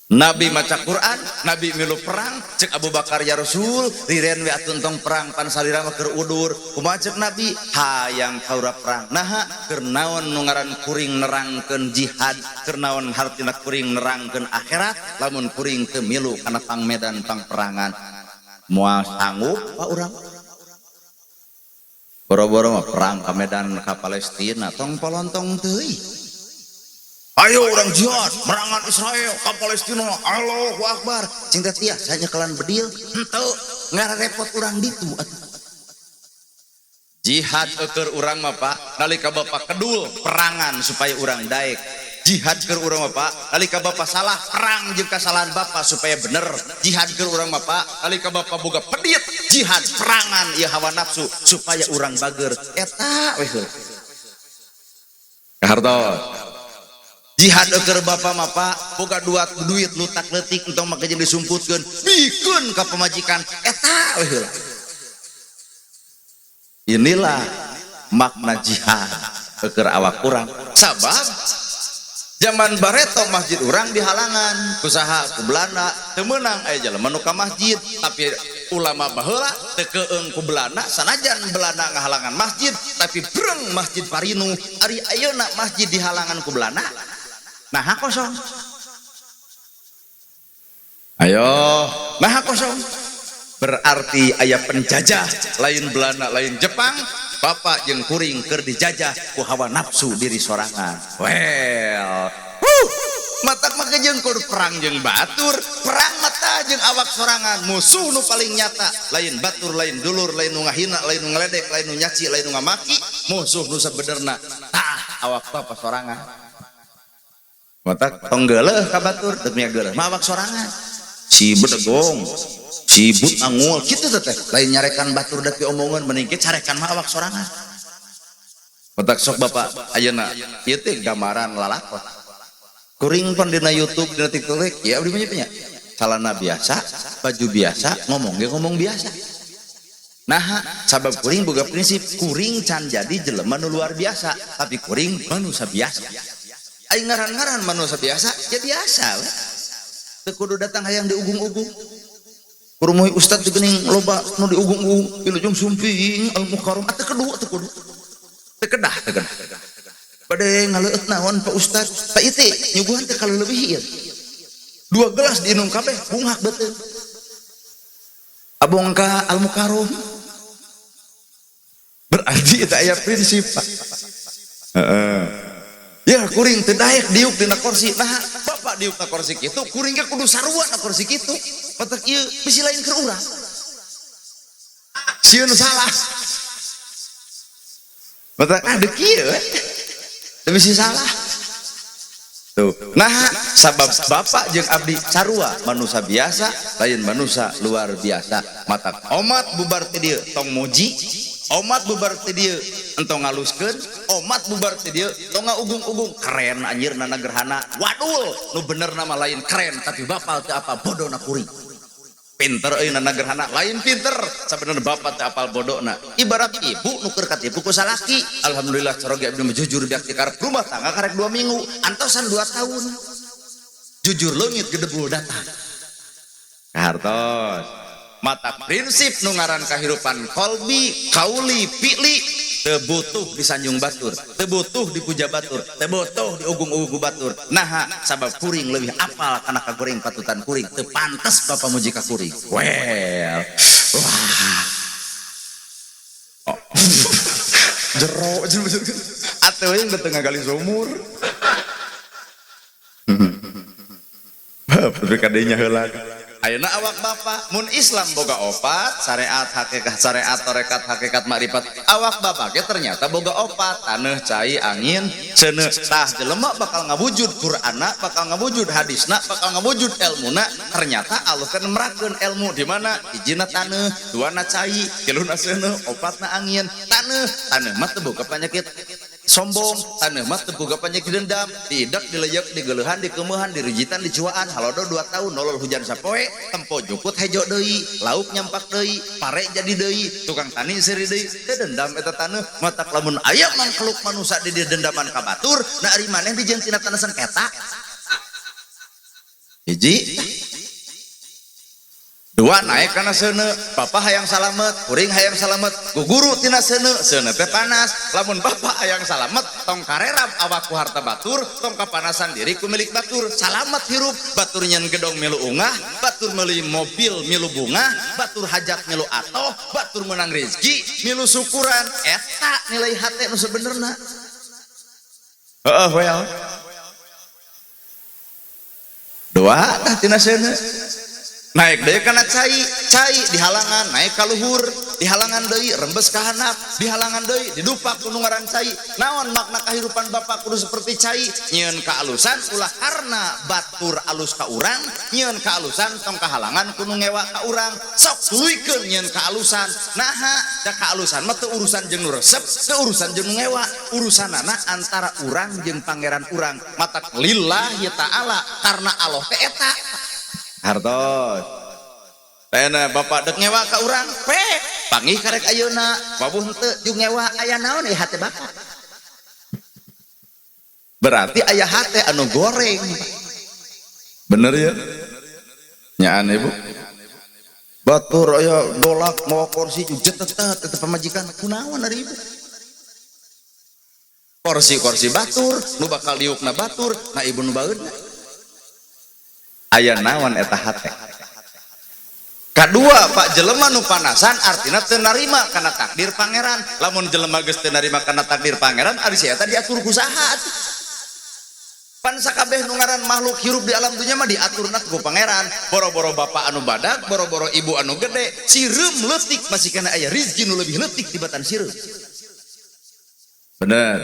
Nabi maca Quran, Nabi milu perang, cek Abu Bakar ya Rasul, riren we atuh entong perang pan salira mah keur udur. Kumaha cek Nabi? Hayang kaura perang. Naha keur naon nu ngaran kuring nerangkeun jihad, keur naon hartina kuring nerangkeun akhirat, lamun kuring teu milu kana pang medan pang perangan. Moal sanggup pak urang. Boro-boro mah perang ka medan ka Palestina tong polontong teuing. Ayo orang jihad, merangan Israel ke Palestina, Allahu Akbar. Cing teh tiasa nyekelan bedil, henteu ngarepot urang ditu atuh. Jihad keur urang mah Pak, nalika bapak kedul perangan supaya urang daek. Jihad keur urang mah Pak, nalika bapak salah perang jeung kasalahan bapak supaya bener. Jihad keur urang mah Pak, nalika bapak boga pedit, jihad perangan ieu hawa nafsu supaya urang bager. Eta we heula. Kahartos. Jihad keur bapak mah Pak, boga duit lutak leutik entong make jeung disumputkeun, bikeun ka pamajikan eta we heula. Inilah makna jihad keur awak urang. Sabab zaman bareto masjid urang dihalangan kusaha ku Belanda, teu meunang aya jelema nu ka masjid, tapi ulama baheula teu keung ku Belanda, sanajan Belanda ngahalangan masjid, tapi breng masjid parinu. Ari ayeuna masjid dihalangan ku Belanda, nah kosong. Ayo, nah kosong. Berarti aya penjajah lain Belanda lain Jepang, bapak jeung kuring keur dijajah ku hawa nafsu diri sorangan. Well, matak make jeung kur perang jeung batur, perang mata jeung awak sorangan, musuh nu paling nyata lain batur, lain dulur, lain nu ngahina, lain nu ngaledek, lain nu nyaci, lain nu ngamaki, musuh nu sabenerna tah awak bapak sorangan. Matak tong geuleuh ka batur, teu mia geuleuh mah awak sorangan. Si bedegong, sibut angul kitu teh lain nyarekan batur da piomongan mending ge carekan mah awak sorangan. Matak sok bapak ayeuna ieu teh gambaran lalakon. Kuring pan dina YouTube dina TikTok ya abdi mah nya. Calana biasa, baju biasa, ngomong ge ngomong biasa. Nah, sabab kuring boga prinsip kuring can jadi jelema nu luar biasa, tapi kuring manusia biasa. Aing ngaran-ngaran manusia biasa, ya biasa we. Teu kudu datang hayang diugung-ugung. Kurumuhi ustad teh geuning loba nu diugung-ugung wilujeng sumping al mukarram teu kudu teu kudu. Teu kedah teu kedah. Bade ngaleueut naon Pak Ustad? Tah ieu teh nyuguhan teh kaleuleubih ieu. 2 gelas diinum kabeh bunghak beuteung. Abong ka al mukarram. Berarti eta aya prinsip Pak. Heeh. Ya kuring teu daek diuk dina kursi. Nah, bapak diuk na kursi kitu, kuring ge kudu sarua na kursi kitu. Patak ieu bisi lain keur urang. Sieun salah. Matak ah deuk kieu we. Teu bisi salah. Tuh. Nah, sabab bapak jeung abdi sarua manusia biasa, lain manusia luar biasa. Matak omat bubar ti dieu tong muji, omat bubar ti dieu entong ngaluskeun, omat bubar ti dieu tong ngaugung-ugung keren anjir nana gerhana. Wadul, nu bener nama lain keren tapi bapal teu apa bodona kuring. Pinter euy nana gerhana, lain pinter sabenerna bapak teu apal bodona. Ibarat ibu nu keur katipu ku salaki. Alhamdulillah caroge abdi mah jujur biak ti rumah tangga karek 2 minggu, antosan 2 tahun. Jujur leungit gedebul datang. Kahartos. Mata prinsip nu ngaran kahirupan kolbi, kauli, fi'li teu butuh disanjung batur, teu butuh dipuja batur, teu butuh diugung-ugung batur. Naha sabab kuring leuwih apal kana kaguring patutan kuring, teu pantes bapa muji ka kuring. Well, wah. Oh. Jero jero. Atuh yang teu ngagali sumur. Tapi kadenya heula. Ayeuna awak bapak mun Islam boga opat syariat hakikat syariat tarekat hakikat makrifat awak bapak ge ternyata boga opat taneuh cai angin seuneu tah jelema bakal ngawujud Qur'anna bakal ngawujud hadisna bakal ngawujud elmuna ternyata Allah kan merakeun elmu di mana hijina taneuh duana cai tiluna seuneu opatna angin taneuh taneuh mah teu boga penyakit sombong taneuh mah teu boga penyakit dendam diidak dileyek digeuleuhan dikeumehan dirujitan dicuaan halodo 2 tahun nolol hujan sapoe tempo jukut hejo deui lauk nyampak deui pare jadi deui tukang tani seuri deui teu dendam eta taneuh matak lamun aya mangkluk manusa di dieu dendaman ka batur na ari maneh dijieun tina tanah sengketa hiji dua naik kana seuneu bapak hayang salamet kuring hayang salamet guguru tina seuneu seuneu teh panas lamun bapak hayang salamet tong karerap awak ku harta batur tong kapanasan diri ku milik batur salamet hirup batur nyen gedong milu ungah batur meuli mobil milu bunga batur hajat milu atoh batur menang rezeki milu syukuran eta nilai hate nu sebenerna heeh well dua tah tina seuneu naik deui kana cai cai dihalangan naik ka luhur dihalangan deui rembes ka handap dihalangan deui didupak ku nu ngaran cai naon makna kahirupan bapak kudu seperti cai nyieun kaalusan ulah karna batur alus ka urang nyieun kaalusan tong kahalangan ku nu ngewa ka urang sok tuluykeun nyieun kaalusan naha da kaalusan mah teu urusan jeung nu resep teu urusan jeung nu ngewa urusanana antara urang jeung pangeran urang matak lillahi ta'ala karena Allah teh eta hartos. Ayeuna bapak dek ngewa ka urang, pe panggih karek ayeuna, wabuh henteu jeung ngewa aya naon ieu hate bapak. Berarti aya hate anu goreng. Bener ya? Nyaan ibu. Batur aya dolak mawa kursi jetetet eta pamajikan kunaon ari ibu. Kursi-kursi batur, nu bakal diukna batur, na ibu nu baeudna. Aya naon eta hate. Kadua Pak jelema nu panasan artina teu narima kana takdir pangeran. Lamun jelema geus teu narima kana takdir pangeran ari si eta diatur ku saha atuh? Pan sakabeh nu ngaran makhluk hirup di alam dunya mah diaturna ku pangeran. Boro-boro bapak anu badak, boro-boro ibu anu gede, sireum leutik masih kana aya rezeki nu leuwih leutik tibatan sireum. Bener.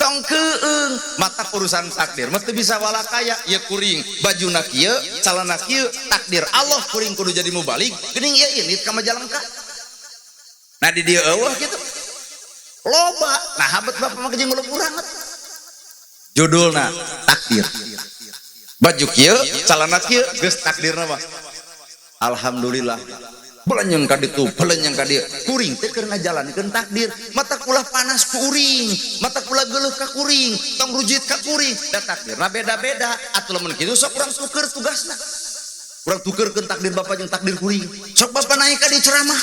Tong keung mata urusan takdir mah teu bisa walakaya ieu kuring bajuna kieu calana kieu takdir Allah kuring kudu jadi mubalik geuning ieu init ka Majalengka nah di dieu eueuh kitu loba nah habet bapak mah jeung ngulub urang judulna takdir baju kieu calana kieu geus takdirna mah alhamdulillah belenyeng ka ditu belenyeng ka dieu kuring teh keur ngajalankeun takdir mata kula panas ku uring mata kula geuleuh ka kuring tong rujit ka kuring da takdirna beda-beda atuh lamun kitu sok urang tuker tugasna Urang tukerkeun takdir bapak jeung takdir kuring. Sok bapak naik ka di ceramah.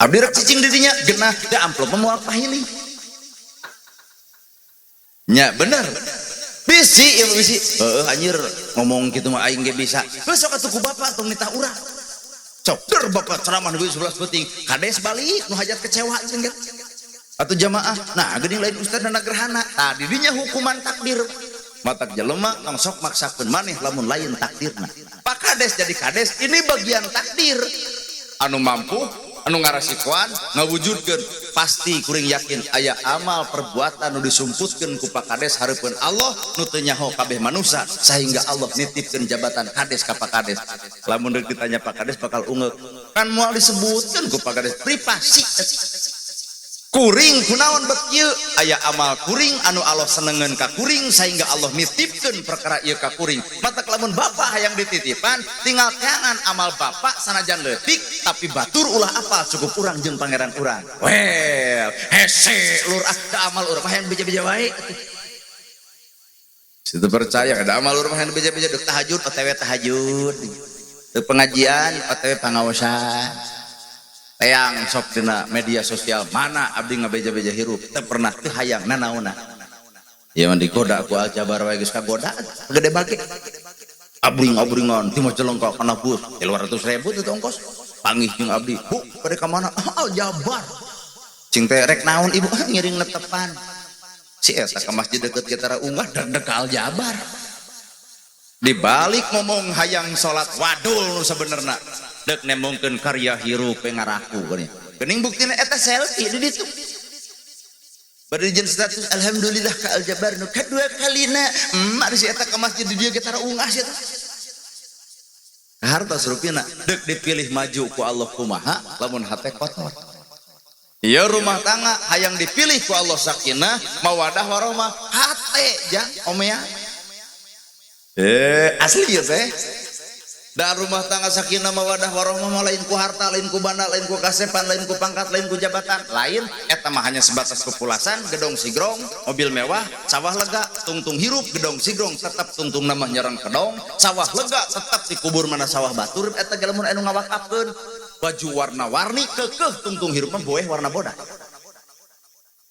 Abdi rek cicing di dinya genah da amplop mah moal pahili. Nya bener. Bisi ieu bisi. Heeuh anjir ngomong kitu mah aing ge bisa. Geus sok atuh ku bapak tong nitah urang. Sok der bapak ceramah nepi 11 peuting. Kades balik nu hajat kecewa jeung gitu. Atau jamaah, nah geuning lain ustad dana gerhana. Tah di dinya hukuman takdir. Matak jelema tong sok maksakeun maneh lamun lain takdirna. Pak Kades jadi kades ini bagian takdir. Anu mampu, anu ngarasikoan, ngawujudkeun pasti kuring yakin aya amal perbuatan nu disumputkeun ku Pak Kades hareupeun Allah nu teu nyaho kabeh manusia sehingga Allah nitipkeun jabatan kades ka Pak Kades. Lamun deuk ditanya Pak Kades bakal ungeuk. Kan moal disebutkeun ku Pak Kades privasi. Kuring kunaon bet ieu aya amal kuring anu Allah senengeun ka kuring sehingga Allah nitipkeun perkara ieu ka kuring. Matak lamun bapak hayang dititipan tinggal teangan amal bapak sanajan leutik tapi batur ulah apal cukup urang jeung pangeran urang. Well, hese lur ah da amal urang mah hayang beja-beja wae. Situ percaya da amal urang mah hayang beja-beja deuk tahajud OTW tahajud. Deuk pengajian OTW pangaosan. Teang sok dina media sosial mana abdi ngabeja-beja hirup teu pernah teu hayang nanaonna. Ya mah digoda ku Aljabar wae geus kagoda gede bage. Abring-abringan ti Majalengka kana bus 300.000 teh ongkos. Panggih jeung abdi, "Bu, bade ka mana?" "Aljabar." Cing teh rek naon ibu? Ah, ngiring netepan. Si eta ka masjid deket ge tara unggah deg-deg ka Aljabar. Dibalik ngomong hayang salat wadul nu sabenerna. Dek nembongkeun karya hirup ngaraku geuning. Geuning buktina eta selfie di ditu. Bari jeung status alhamdulillah ka Aljabar nu kadua kalina. Emak si eta ka masjid di dieu ge tara ungah si eta. Hartos rupina dek dipilih maju ku Allah kumaha lamun hate kotor. Ieu rumah tangga hayang dipilih ku Allah sakinah mawadah warahmah hate jang omea. Asli ya teh. Dan rumah tangga sakinah mawadah warahmah mah lain ku harta, lain ku banda, lain ku kasepan, lain ku pangkat, lain ku jabatan, lain eta mah hanya sebatas kepulasan, gedong sigrong, mobil mewah, sawah lega, tungtung hirup, gedong sigrong tetap tungtung nama nyerang kedong, sawah lega tetap dikubur mana sawah batur eta ge lamun anu ngawakafkeun baju warna-warni kekeh tungtung hirup mah boeh warna bodas.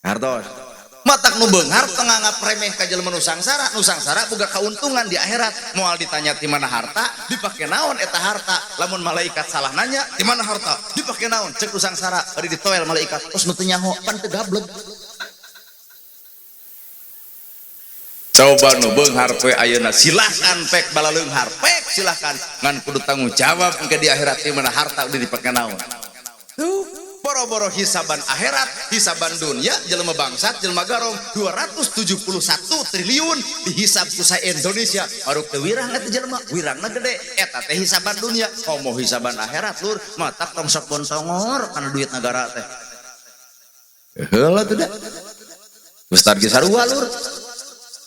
Hartos. Matak nu beunghar teu nganggap remeh ka jelema nu sangsara, nu sangsara boga kauntungan di akhirat. Moal ditanya ti mana harta, dipake naon eta harta. Lamun malaikat salah nanya, ti mana harta, dipake naon, cek nu sangsara, bari ditoel malaikat, terus nu teu nyaho, pan teu gableg. Coba nu beunghar poe ayeuna silahkan pek balaleunghar, pek silahkan ngan kudu tanggung jawab engke di akhirat ti mana harta udah dipake naon. Tuh. Boro-boro hisaban akhirat, hisaban dunia, jelema bangsat, jelema garong 271 triliun dihisab ku sa Indonesia. Baru teu wirang eta jelema, wirangna gede. Eta teh hisaban dunia, komo hisaban akhirat lur, matak tong sok bontongor kana duit negara teh. Heula teh da. Ustad ge sarua lur.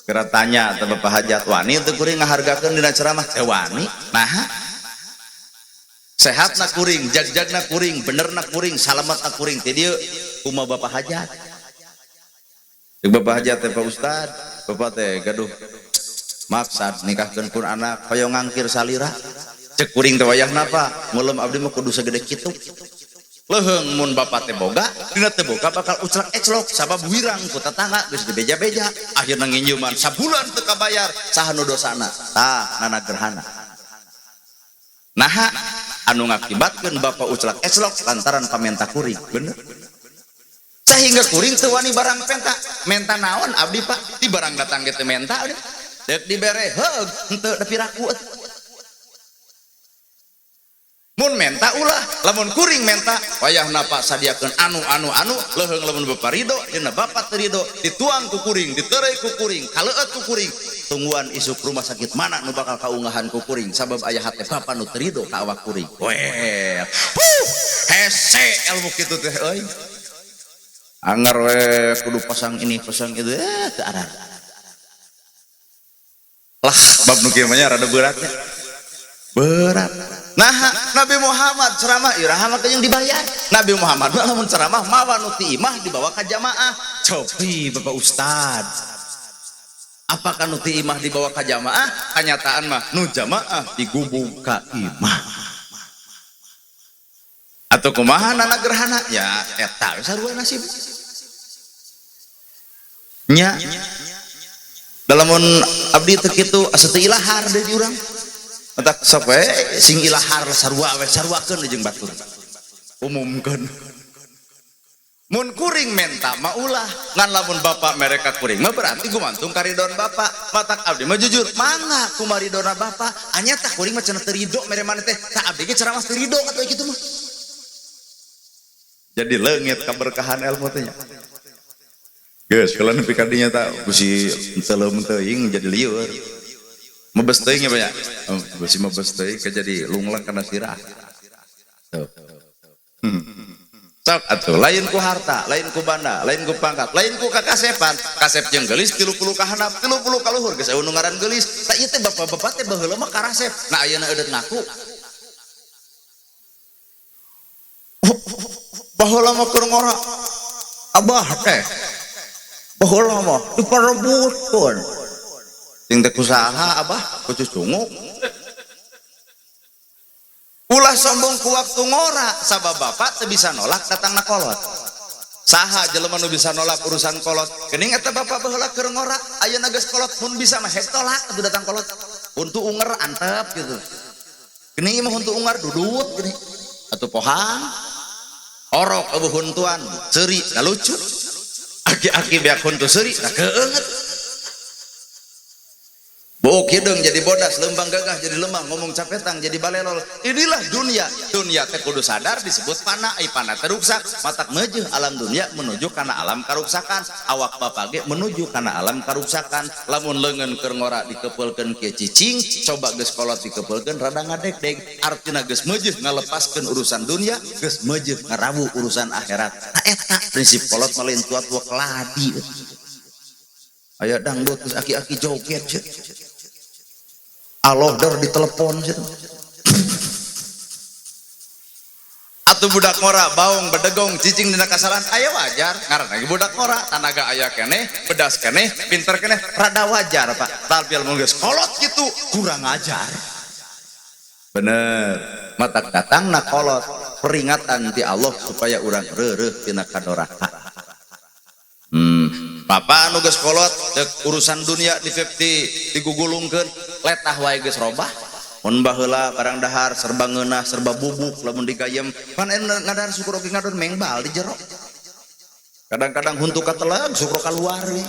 Kira tanya teh Bapak Hajat wani teu kuring ngahargakeun dina ceramah teh wani. Naha? Sehat na kuring, jag-jag na kuring, bener na kuring, salamat na kuring. Teh dieu kumaha Bapak Hajat? Cek Bapak Hajat teh Pak Ustad, Bapak teh gaduh maksad nikahkeun pun anak hoyong ngangkir salira. Cek kuring teh wayahna Pak, ngulem abdi mah kudu sagede kitu. Leuheung mun bapak teh boga, dina teh boga bakal uclak eclok sabab wirang ku tetangga geus dibeja-beja. Akhirna nginjeuman sabulan teu kabayar, saha nu dosana? Tah, nana gerhana. Naha anu ngakibatkeun bapak uclak eclok lantaran pamenta kuring, bener. Sehingga kuring teu wani barang penta, menta naon abdi Pak? Di barang datang ge teu menta abdi. Deuk dibere heug henteu da piraku atuh. Mun menta ulah, lamun kuring menta wayahna Pak sadiakeun anu anu anu leuheung lamun bapak ridho, dina bapak teu ridho, dituang ku kuring, diterei ku kuring, kaleueut ku kuring. Tungguan isuk rumah sakit mana nu bakal kaungahan ku kuring sabab aya hate bapa nu teu ridho ka awak kuring. Weh, huh, hese ilmu kitu teh euy. Anger we kudu pasang ini pasang itu teu arar. Lah bab nu kieu mah nya rada berat nya. Berat. Nah, Nabi Muhammad ceramah iraha mah yang dibayar. Nabi Muhammad mah lamun ceramah mawa nu ti imah dibawa ka jamaah. Cobi Bapak Ustad. Apakah nu ti imah dibawa ka jamaah? Kanyataan mah nu jamaah digubug ka imah. Atau kumaha nana gerhana? Ya eta sarua nasib. Nya lamun abdi teu kitu asa teu ilahar deui di urang. Matak sok we sing ilahar sarua we saruakeun jeung batur. Umumkeun. Mun kuring menta mah ulah, ngan lamun bapak mereka kuring mah berarti gumantung karidon bapak. Matak abdi mah jujur, mangga kumaridona bapak. Anya tah kuring mah cenah teu rido mere maneh teh. Tah abdi ge ceramah teu rido atuh kitu mah. Jadi leungit kaberkahan ilmu teh nya. Geus kalau nepi ka dinya tah bisi teuleum teuing jadi lieur. Mebes teuing ya banyak. Bisi mebes teuing ke jadi lunglang kana sirah. Tuh. Sok atuh lain ku harta, lain ku banda, lain ku pangkat, lain ku kakasepan. Kasep jeung geulis 30 ka handap, 30 ka luhur geus eueuh nu ngaran geulis. Tah ieu teh bapak-bapak teh baheula mah karasep. Nah ayeuna eudeut ngaku. Baheula mah keur ngora. Abah teh baheula mah diparebutkeun. Sing teh kusaha abah? Ku cucunguk. Ulah sombong ku waktu ngora, sabab bapak teu bisa nolak datangna kolot. Saha jelema nu bisa nolak urusan kolot? Geuning eta bapak baheula keur ngora, ayeuna geus kolot mun bisa mah hek tolak atuh datang kolot. Huntu unger antep gitu. Geuning mah huntu ungar dudut geuning. Atuh pohang. Orok eueuh huntuan, seuri da lucu. Aki-aki beak huntu seuri da keungeut. Bok hideung jadi bodas, lembang gagah jadi lemah, ngomong capetang jadi balelol. Inilah dunia. Dunia teh kudu sadar disebut panah, ai panah teh ruksak. Matak meujeuh alam dunia menuju kana alam karuksakan. Awak bapak ge menuju kana alam karuksakan. Lamun leungeun keur ngora dikepeulkeun kieu cicing, coba geus kolot dikepeulkeun rada ngadegdeg. Artina geus meujeuh ngalepaskeun urusan dunia, geus meujeuh ngarawu urusan akhirat. Nah eta prinsip kolot mah lain tua-tua keladi. Aya dangdut geus aki-aki joget cenah. Allah der di telepon situ. Atuh budak ngora baung bedegong cicing dina kasalahan aya wajar ngaran lagi budak ngora tanaga aya keneh bedas keneh pinter keneh rada wajar Pak. Tapi lamun geus kolot kitu kurang ajar. Bener matak datangna kolot peringatan ti Allah supaya urang reureuh tina kadoraka. Papa anu geus kolot dek urusan dunia di digugulungkeun letah wae geus robah. Mun baheula barang dahar serba ngeunah serba bubuk lamun digayem pan ngadahar syukur oge ngadon mengbal di jero. Kadang-kadang huntu kateleg syukur kaluar we.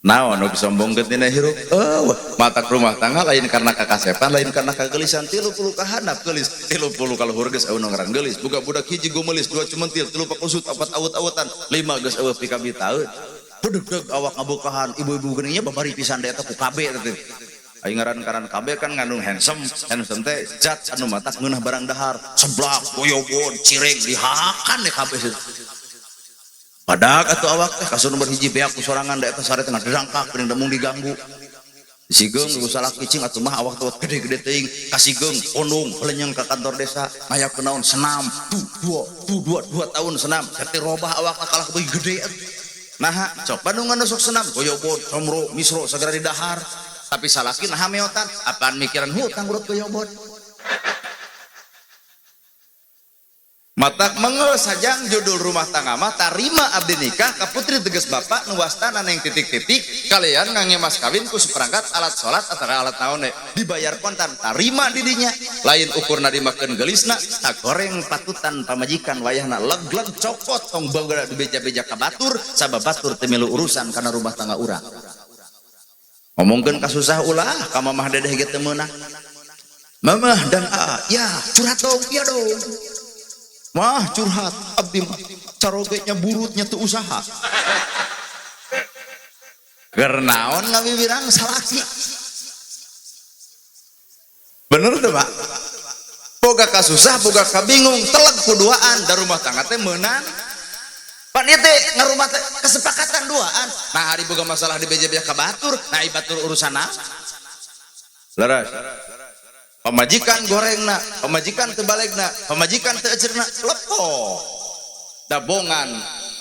Naon nu disombongkeun tina hirup? Eueuh, matak rumah tangga lain karena kakasepan, lain karena kagelisan, 30 ka handap geulis, 30 ka luhur geus eueuh nu ngaran geulis, boga budak hiji gumelis, 2 cumentil, 3 pakusut, 4 awut-awutan, 5 geus eueuh pikabitaeun. Bedeg-deg awak ngabukahan, ibu-ibu geuning nya babari pisan da eta ku KB teh. Aing ngaran-ngaran KB kan ngandung handsome, handsome teh zat anu matak ngeunah barang dahar, seblak, goyobon, cireng dihakan deh KB situ. Badak atuh awak teh kasur nomor hiji beak ku sorangan da eta sare teh ngaderangkak geuning mung diganggu. Sigeung nu salah kicing atuh mah awak teh gede-gede teuing kasigeung pondong belenyeng ka kantor desa ngayakeun naon senam tu dua tahun senam teh robah awak kalah beuki gede atuh. Naha sok Bandungan sok senam goyobon comro misro sagara didahar tapi salaki naha meotan apaan mikiran hutang urut goyobon. Matak mengel sajang judul rumah tangga mah tarima abdi nikah ka putri tegas bapak nu wastana neng titik-titik kalian ngangge mas kawin ku seperangkat alat salat atau alat naon dibayar kontan tarima didinya lain ukur narimakeun geulisna tak goreng patutan pamajikan wayahna leg-leg cokot tong bangga dibeja-beja ka batur sabab batur teu milu urusan kana rumah tangga urang. Ngomongkeun kasusah ulah ka mamah dedeh ge teu meunang. Mamah dan a ya curhat dong iya dong. Mah curhat abdi mah carogenya burutnya tuh usaha. Keur naon ngabibirang salaki. Bener tuh Pak. Boga kasusah, boga kabingung, teleg kuduaan da rumah tangga teh meunang. Pan ieu teh ngarumah teh kesepakatan duaan. Nah hari boga masalah di beja-beja ka batur, nah batur urusan naon? Leres. Pamajikan gorengna, pamajikan teu balegna, pamajikan teu ecerna, lepo. Dabongan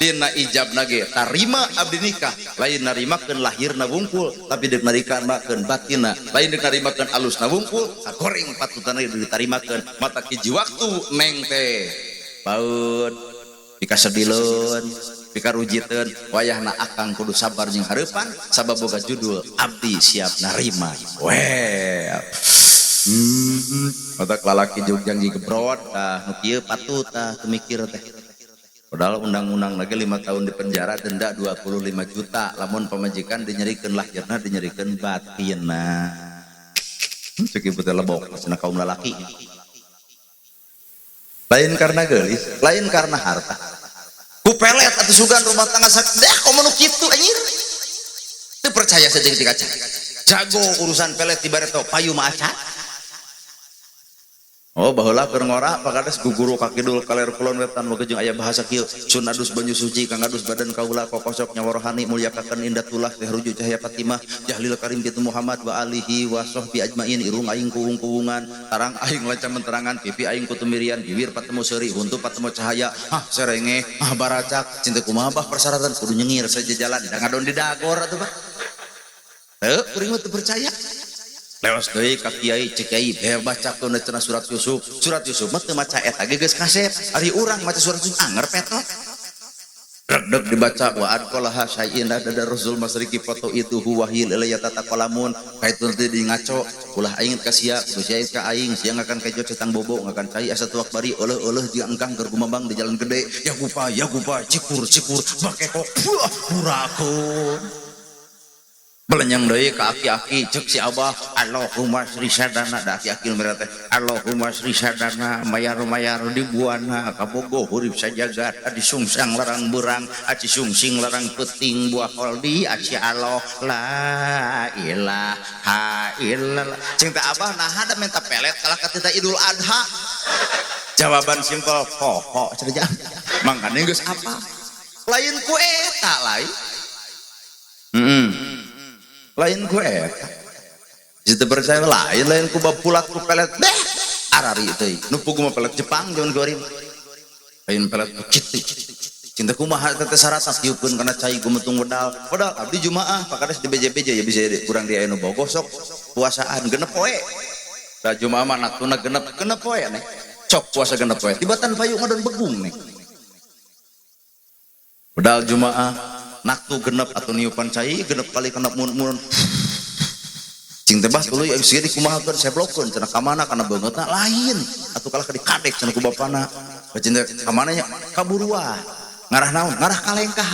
Dina ijabna ge tarima abdi nikah, lain narimakeun lahirna wungkul, tapi deuk narimakeun batinna, lain deuk narimakeun alusna wungkul, sagoreng patutana ditarimakeun. Mata hiji waktu neng teh baeud pikasedileun, pikarujiteun, wayahna akang kudu sabar jeung hareupan sabab boga judul abdi siap narima. Well. Otak lalaki Jogja gebrot tah nu kieu patut tah teu mikir teh. Padahal undang-undang lagi 5 tahun di penjara denda 25 juta lamun pamajikan dinyerikeun lahirna dinyerikeun batinna. Cek ibu teh lebok cenah kaum lalaki. Lain karena geulis, lain karena harta. Ku pelet atuh sugan rumah tangga sak deh komo nu kitu anjir. Teu percaya sadetik acan. Jago urusan pelet di bareto payu mah acan. Oh baheula keur ngora pakades guguru ka kidul kaler kulon wetan mah jeung aya bahasa kieu sun adus banyu suci kang adus badan kaula kokosok nyawa rohani mulyakakeun indatullah teh rujuk cahaya Fatimah jahlil karim kitu Muhammad wa alihi wa sahbi ajmain irung aing kuung-kuungan tarang aing lanca menterangan pipi aing kutumirian bibir patemu seuri huntu patemu cahaya hah serenge hah baracak cinta kumaha bah persyaratan kudu nyengir saja jalan da ngadon di dagor atuh bah teu kuring mah teu percaya. Lewas deui ka kiai cek kiai bacakeun cenah surat Yusuf. Surat Yusuf mah teu maca eta ge geus kasep. Ari urang maca surat Yusuf anger petot. Deg dibaca wa adqalaha syai'in ada rasul masriki foto itu huwahil ilayya tataqalamun kaitu nanti di ngaco ulah aing ka sia kudu sia ka aing sia ngakan kejo cetang bobo ngakan cai asa tuak bari euleuh-euleuh jeung engkang keur gumambang di jalan gede ya gupa cikur cikur bakekok buah burakun belenyang deui ka aki-aki cek si abah Allahumma sri sadana da aki-aki nu teh Allahumma sri sadana mayar-mayar di buana kabogo hurip sajagat adi sungsang larang beurang aci sungsing larang peuting buah koldi aci Allah la ilaha illallah cing teh abah naha da minta pelet kalah ka tita Idul Adha jawaban simpel poho cenah mangkane geus apa lain ku eta lain lain ku eta situ percaya lain lain ku bapulat ku pelet deh arari teuing nu pugu mah pelet Jepang jaman goreng lain pelet kitu cinta kumaha teh syaratna tiupeun kana cai gumetung wedal wedal abdi jumaah pakades di BJBJ ya bisa kurang di aya nu bogoh sok puasaan genep poe da jumaah mah natuna genep genep poe nih cok puasa genep poe tibatan payu ngadon begung nih wedal jumaah naktu genep atau niupan cai genep kali kena mun-mun cing teh bah tuluy sia dikumahakeun seblokeun cenah ka mana kana beungeutna lain atuh kalah ka dikadek cenah ku bapana cing teh ka mana nya ka buruah ngarah naon ngarah kalengkah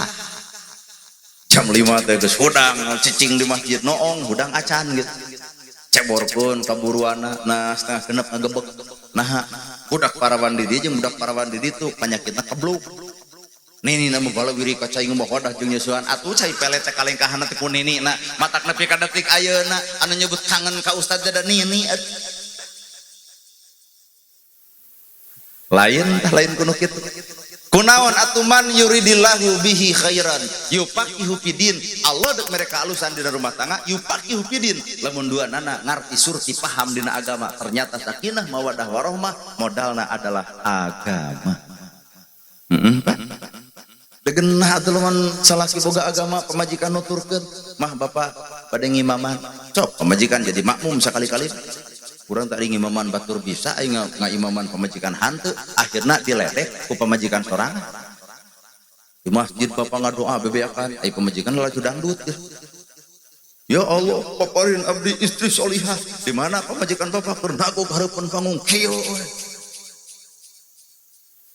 jam 5 teh geus hudang cicing di masjid noong hudang acan gitu ceborkeun ka buruana nah setengah genep ngagebek nah budak parawan di dieu jeung budak parawan di ditu panyakitna kebluk nini nama bala wiri ka cai ngomong wadah jeung nyeusuan atuh cai pelet teh kalengkahanna teh ku nini na matak nepi ka detik ayeuna anu nyebut kangen ka ustaz da nini lain tah lain kuno kitu kunaon atuh man yuridillahu bihi khairan yufaqihu fidin Allah dek mereka alusan dina rumah tangga yufaqihu fidin lamun dua nana ngarti surti paham dina agama ternyata sakinah mawadah warohmah modalna adalah agama. Pak degenah atuh lamun salaki boga agama pamajikan nuturkeun mah bapak bade ngimaman cok pamajikan jadi makmum sakali-kali kurang tadi ngimaman batur bisa aing ngaimaman pamajikan hanteu akhirna diledek ku pamajikan sorangan di masjid bapak ngadoa bebeakan ai pamajikan laju dangdut ya Allah paparin abdi istri solihah di mana pamajikan bapak keur nagog hareupeun panggung kieu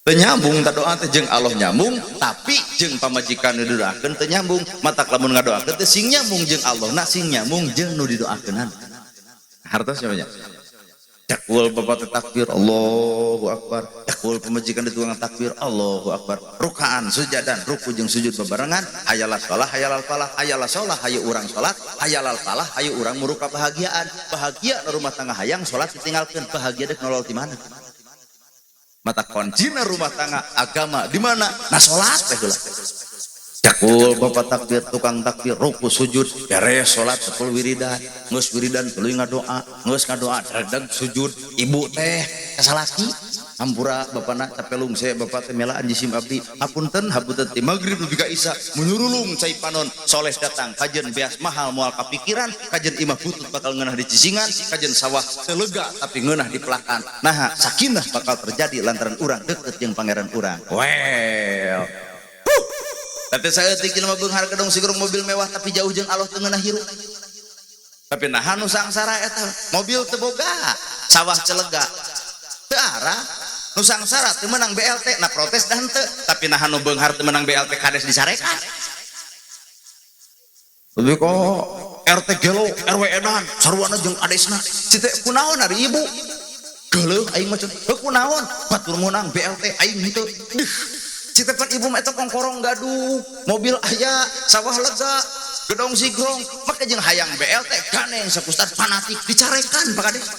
teu nyambung ta doa teh jeung Allah nyambung tapi jeung pamajikan nu didoakeun teu nyambung matak lamun ngadoakeun teh sing nyambung jeung Allah na sing nyambung jeung nu didoakeunana hartos nya cakul bapak teh takbir Allahu akbar cakul pamajikan di tukang takbir Allahu akbar rukaan sujadan ruku jeung sujud bebarengan hayalah shalah hayalal falah hayalah shalah hayu urang salat hayalal falah hayu urang muruka bahagiaan bahagia rumah tangga hayang salat ditinggalkeun bahagia deuk nolol di mana mata kuncina rumah tangga agama di mana nah salat teh heula cakul bapak takbir tukang takbir ruku sujud beres salat sepuluh wiridan geus wiridan tuluy ngadoa geus ngadoa deg sujud ibu teh ka salaki Hampura bapana capek lungse bapak teh melaan jisim abdi. Hapunten hapunten ti magrib nepi ka isya menyurulung cai panon. Soleh datang kajen beas mahal moal kapikiran, kajen imah butut bakal ngeunah di cicingan, kajen sawah selega tapi ngeunah di pelakan. Nah, sakinah bakal terjadi lantaran urang deket jeung pangeran urang. Well. Huh. Tapi saeutik jelema beunghar gedong sigrong mobil mewah tapi jauh jeung Allah teu ngeunah hirup. Tapi nah nu sangsara eta mobil teu boga, sawah celega. Teu arah nu sangsara teu meunang BLT, nah protes dah henteu, tapi nah nu beunghar teu meunang BLT kades disarekan. Lebih kok RT gelo, RW edan, saruana jeung kadesna. Cite kunaon ari ibu? Geuleuh aing mah cenah. Heuh kunaon? Batur meunang BLT aing henteu. Deuh. Cite pan ibu mah eta kongkorong gaduh, mobil aya, sawah lega, gedong sigrong, make jeung hayang BLT ganeng sakustad fanatik dicarekan Pak Kades.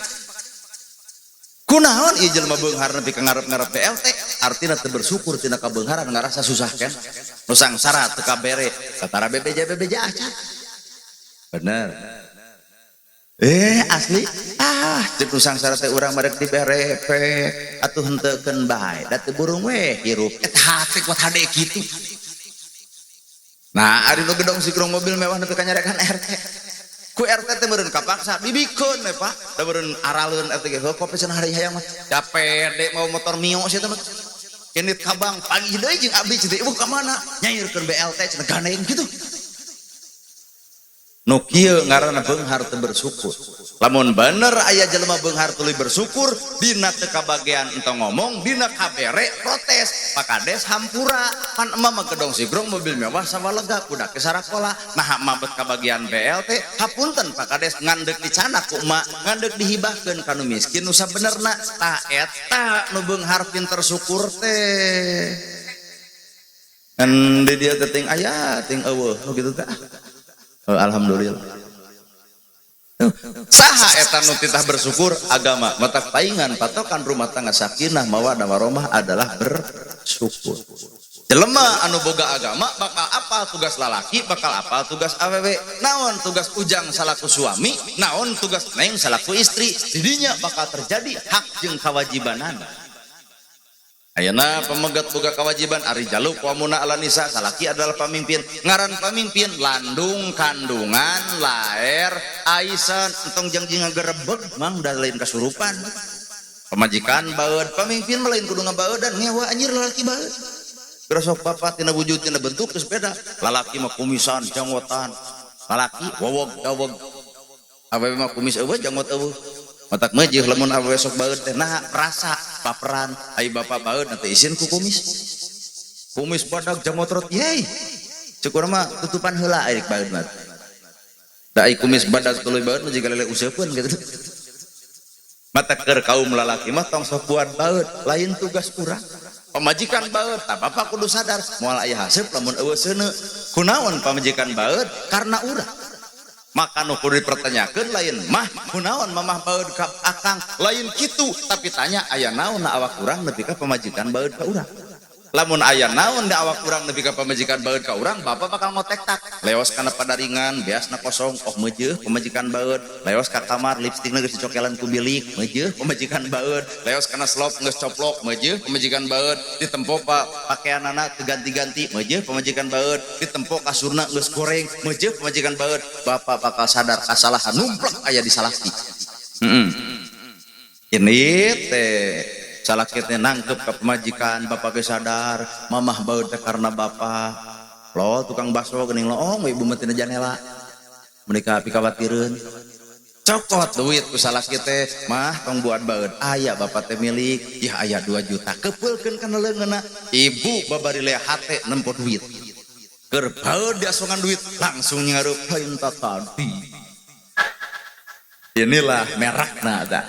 Kunaon ieu jelema beunghar nepi ka ngarep-ngarep BLT, artina teu bersyukur tina kabeungharan ngarasa susah kan. Nu sangsara teu kabere, satara bebeja bebeja acan. Bener. Asli ah cek nu sangsara teh urang marek dibere pe atuh henteukeun bae da teu burung we hirup eta hate kuat hade kitu. Nah, ari nu gedong sigrong mobil mewah nepi ka nyarekan RT. Ku RT teh meureun kapaksa bibikeun we Pak. Da meureun araleun RT ge heuh kopi cenah hari hayang mah. Da pede mau motor Mio sia teh mah. Genit ka bank pagi deui jeung abdi cenah ibu ka mana? Nyairkeun BLT cenah gandeng kitu. Nu kieu ngaranna beunghar teu bersyukur. Lamun bener aya jelema beunghar tuluy bersyukur, dina teu kabagean entong ngomong, dina kabere protes. Pak Kades hampura, pan emak mah gedong sigrong mobil mewah sawah lega budak ke sarakola. Nah emak bet kabagian BLT, hapunten Pak Kades ngandek dicanak ku emak, ngandek dihibahkeun ka nu miskin nu sabenerna. Tah eta nu beunghar pinter syukur teh. Ngan di dieu teh ting aya ting eueuh nu kitu teh. Oh, alhamdulillah. Saha eta nu titah bersyukur agama matak paingan patokan rumah tangga sakinah mawadah warahmah adalah bersyukur. Jelema anu boga agama bakal apal tugas lalaki, bakal apal tugas awewe. Naon tugas ujang salaku suami, naon tugas neng salaku istri. Didinya bakal terjadi hak jeung kewajibanana. Ayeuna pemegat boga kewajiban ari jaluk wamuna ala nisa salaki adalah pamimpin. Ngaran pamimpin landung kandungan laer aisan entong janji ngagerebeg mang da lain kasurupan. Pamajikan baeud pamimpin mah lain kudu ngabaeudan ngewa anjir lalaki baeud. Gerosok bapak tina wujud tina bentuk geus beda. Lalaki mah kumisan janggotan. Lalaki wowog daweg. Awewe mah kumis eueuh janggot eueuh. Matak meujeuh lamun awewe sok baeud teh nah rasa baperan ai bapak baeud nanti isin ku kumis. Kumis badag janggot rot yey. Ceuk urang mah tutupan heula ai baeud mah. Da ai kumis badag tuluy baeud mah jiga lele useupeun kitu. Matak keur kaum lalaki mah tong sok buat baeud, lain tugas urang. Pamajikan baeud, tah bapak kudu sadar moal aya haseup lamun eueuh seuneu. Kunaon pamajikan baeud? Karena urang. Maka nu kudu dipertanyakeun lain mah kunaon mamah baeud ka akang, lain kitu, tapi tanya aya naon na awak urang nepi ka pamajikan baeud ka urang. Lamun aya naon da awak urang nepi ka pamajikan baeud ka urang, bapak bakal ngotek tak. Leos kana padaringan, beasna kosong, oh meujeuh pamajikan baeud. Leos ka kamar lipstikna geus dicokelan ku bilik, meujeuh pamajikan baeud. Leos kana slop geus coplok, meujeuh pamajikan baeud. Ditempo pakeanana teu ganti-ganti, meujeuh pamajikan baeud. Ditempo kasurna geus goreng, meujeuh pamajikan baeud. Bapak bakal sadar kasalahan numplek aya di salaki. Ini teh salaki teh nangkep ka pamajikan, bapak ge sadar mamah baeud teh karena bapak. Lo tukang bakso geuning loong we ibu mah tina janela. Mereka pikawatireun. Cokot duit ku salaki teh, mah tong buat baeud. Aya bapak teh milik, ya aya 2 juta. Kepeulkeun kana leungeunna. Ibu babari lea hate nempo duit. Keur baeud diasongan duit langsung nyarup lain tadi. Inilah merakna da.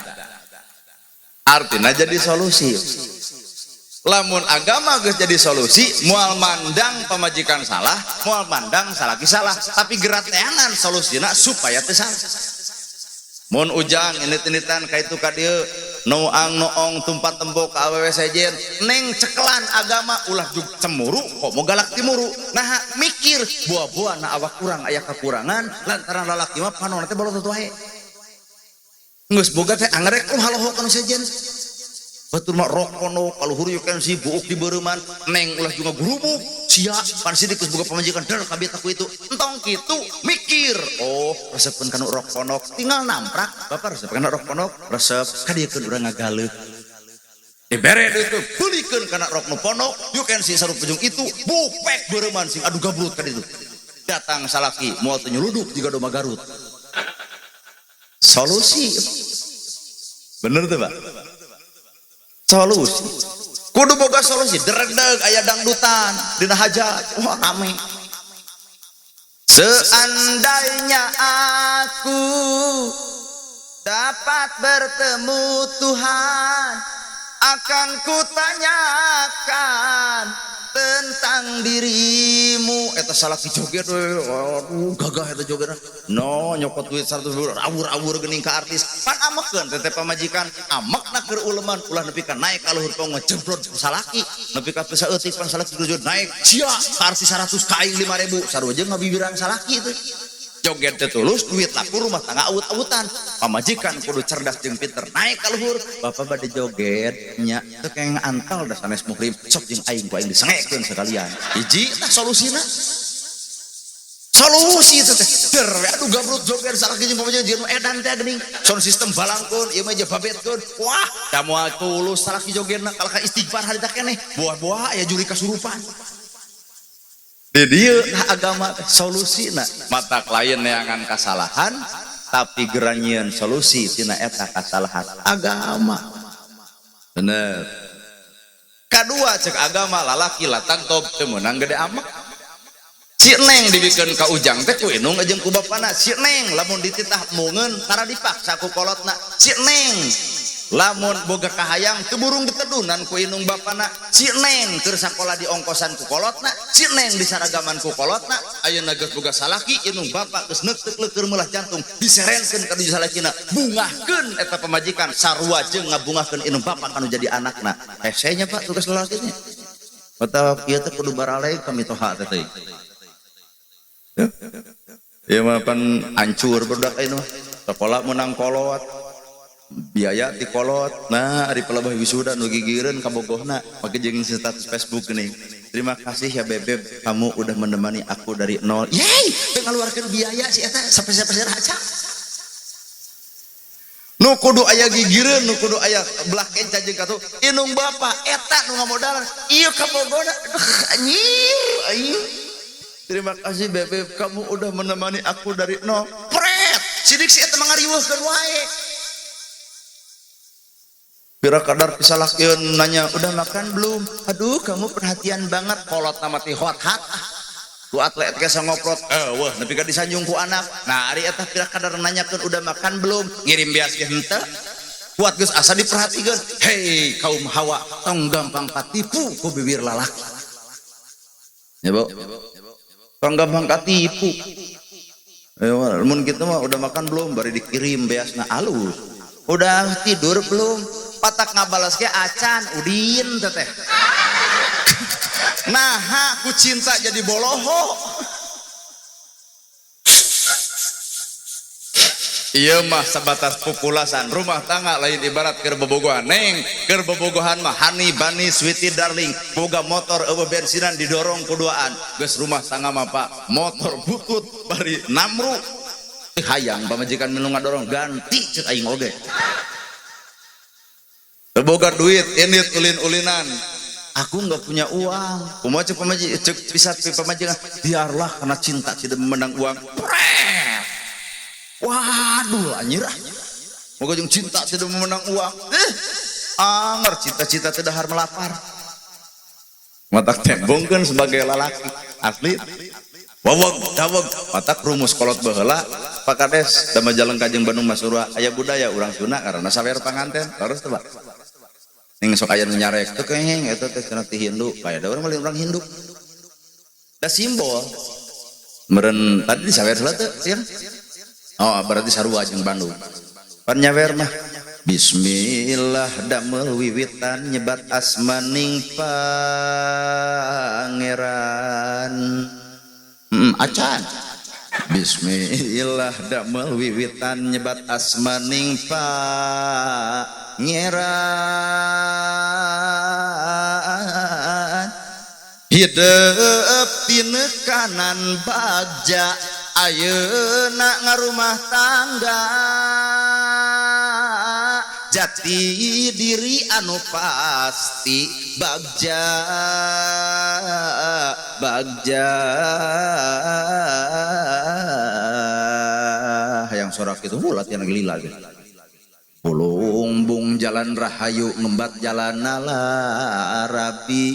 Artinya jadi solusi. Lamun agama geus jadi solusi, moal mandang pamajikan salah, moal mandang salaki salah, tapi gerak teangan solusina supaya teu salah. Mun ujang init-initan ka itu ka dieu, noang noong tumpat tempo ka awewe sejen, neng cekelan agama ulah jug cemuru kok mau galak timuru. Nah mikir buah-buah na awak kurang aya kekurangan lantaran lalaki mah panonna teh balotot wae. Geus boga teh angrek kumaha lohok anu sejen. Batur mah rokono kaluhur you can see buuk di beureman neng ulah juga gurubuk sia pan sidik geus boga pamajikan der kabeh ku itu entong kitu mikir oh resepeun kana rok ponok tinggal namprak bapak resep kana rok ponok resep kadiekeun urang ngagaleuh dibere duit teh beulikeun kana rok nu ponok you can see sarup jeung itu bupek beureman sing adu gabrut ka ditu datang salaki moal teu nyuluduk jiga domba Garut solusi bener tuh Pak. Solusi kudu boga solusi deredeg aya dangdutan dina hajat wah rame. Seandainya aku dapat bertemu Tuhan akan kutanyakan tentang dirimu. Eta salaki joget we aduh gagah eta jogetna no nyokot duit 100 awur-awur geuning ka artis pan amekeun teh pamajikan amekna keur uleman ulah nepi ka naik ka luhur tong ngejebrot ku salaki nepi ka saeutik pan salaki joget naik sia ka artis 100 ka aing 5000 sarua jeung ngabibirang salaki teh joget teh tulus duit laku rumah tangga awut-awutan pamajikan kudu cerdas jeung pinter naik ka luhur bapak bade joget nya teu kenging antal da sanes muhrim sok jeung aing ku aing disengekeun sekalian hiji tah solusina solusi teh der we aduh gabrut joget salaki jeung pamajikan jeung edan teh geuning sound system balangkeun ieu mah babetkeun wah da moal tulus salaki jogetna kalaka istighfar harita keneh buah-buah aya juri kasurupan. Di dieu tah agama solusina mata lain neangan kasalahan tapi geranyieun solusi tina eta kasalahan agama bener. Kadua cek agama lalaki latangtob teu meunang gede amek si neng dibikeun ka ujang teh ku indung jeung ku bapana si neng lamun dititah mungeun tara dipaksa ku kolotna si neng lamun boga kahayang teu burung ditedunan ku indung bapana si neng keur sakola diongkosan ku kolotna si neng disaragaman ku kolotna ayeuna geus boga salaki indung bapak geus neuteuk leukeur meulah jantung diserenkeun ka dieu salakina bungahkeun eta pamajikan sarua jeung ngabungahkeun indung bapak kanu jadi anakna hese nya Pak tugas lalaki nya atawa ieu teh kudu baralai ka mitoha teh teh ieu mah pan hancur budak ayeuna mah sakola meunang kolot biaya ti kolot nah ari pelebah wisuda nu gigireun ka bogohna make jeung status Facebook geuning terima kasih ya bebeb kamu udah menemani aku dari nol yeay teu ngaluarkeun biaya si eta sapeser-peser aja nu kudu aya gigireun nu kudu aya belah kenca jeung katuh indung bapa eta nu ngamodalan ieu ka bogohna anjir aing terima kasih bebeb kamu udah menemani aku dari nol pret sidik si eta mah ngariweuhkeun wae. Pira kadar pisalakeun nanya udah makan belum? Aduh kamu perhatian banget kolot nama ti hot hat. Ku atlet kesa ngoprot wah nepi ka disanjung ku anak. Nah ari eta pira kadar nanyakeun udah makan belum? Ngirim beas ge henteu. Kuat geus asa diperhatikeun. Hei kaum hawa tong gampang katipu ku bibir lalaki. Ya Bu. Tong gampang katipu. Mun kitu mah udah makan belum? Bari dikirim beasna alus. Udah tidur belum? Patak ngabalas ke acan udin teteh. Nah, ku cinta jadi boloho. Ieu mah sebatas populasan rumah tangga lain ibarat keur bobogohan neng keur bobogohan mah honey bunny sweetie darling boga motor eueuh bensinan didorong kuduaan geus rumah tangga mah Pak motor butut bari namru hayang pamajikan milu ngadorong ganti cek aing oge. Boga duit ini ulin-ulinan aku nggak punya uang kumaha cek pamajikan cek bisa pamajikan biarlah karena cinta tidak memandang uang pret waduh anjir ah moga jeung cinta tidak memandang uang anger cita-cita tidak har melapar matak tembongkeun sebagai lalaki asli waweg daweg matak rumus kolot baheula Pak Kades da Majalengka jeung Bandung Masurua aya budaya urang Sunda karena sawer panganten terus teh Pak ning sok aya nu nyarek teu kengeng eta teh cenah ti Hindu bae da urang mah urang Hindu da simbol meureun tadi disawer heula teu sieun oh berarti sarua jeung Bandung pan nyawer mah bismillah damel wiwitan nyebat asmaning pangeran acan. Bismillah damel wiwitan nyebat asmaning Pangeran hidup tinekanan bagja ayeuna ngarumah tangga jati diri anu pasti bagja bagja yang sorak itu latihan lila gitu. Pulung bung jalan rahayu ngembat jalan nalarabi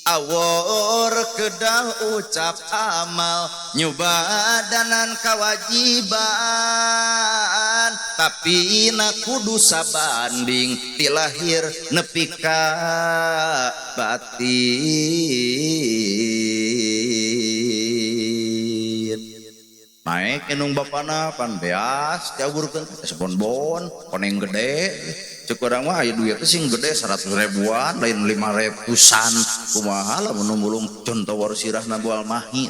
awor kedah ucap amal nyubadanan kewajiban tapi na kudu sabanding ti lahir nepi ka batin naik indung bapana pan beas diawurkeun es bonbon koneng gede cek urang mah aya duit teh sing gede 100 ribuan lain 500-an kumaha lamun nu mulung contoh sirahna bual mahi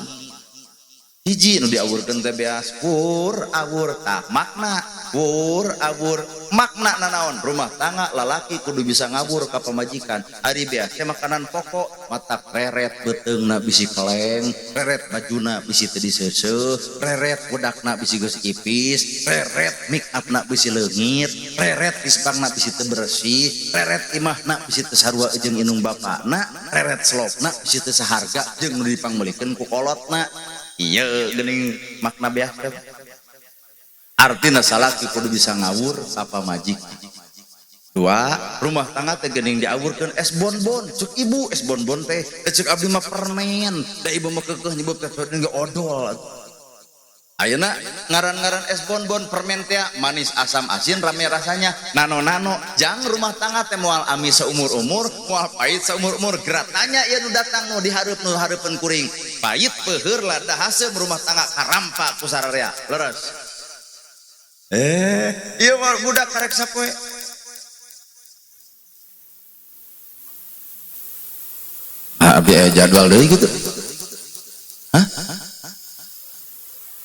hiji nu diawurkeun teh beas pur awur tah makna pur awur makna nanaon rumah tangga lalaki kudu bisa ngawur ka pamajikan ari beas teh makanan pokok matak reret beuteungna bisi keleng reret bajuna bisi teu diseuseuh reret budakna bisi geus ipis reret make upna bisi leungit reret isbangna bisi teu bersih reret imahna bisi teu sarua jeung indung bapana reret selopna bisi teu saharga jeung nu dipangmeulikeun ku kolotna. Iya geuning makna beas teh artina salaki kudu bisa ngawur ka pamajikan. Dua, rumah tangga teh geuning diawurkeun es bonbon cek ibu es bonbon teh cek abdi mah permen da ibu mah keukeuh nyebut teh ge odol. Ayeuna ngaran-ngaran es bonbon permen teh manis asam asin rame rasanya nano-nano jang rumah tangga teh moal amis seumur-umur moal pahit seumur-umur geratanya ieu nu datang nu dihareup nu hareupeun kuring pahit peuheur lada haseum rumah tangga karampa ku sararea leres ieu mah budak karek sapoe abdi aya jadwal deui kitu. Hah?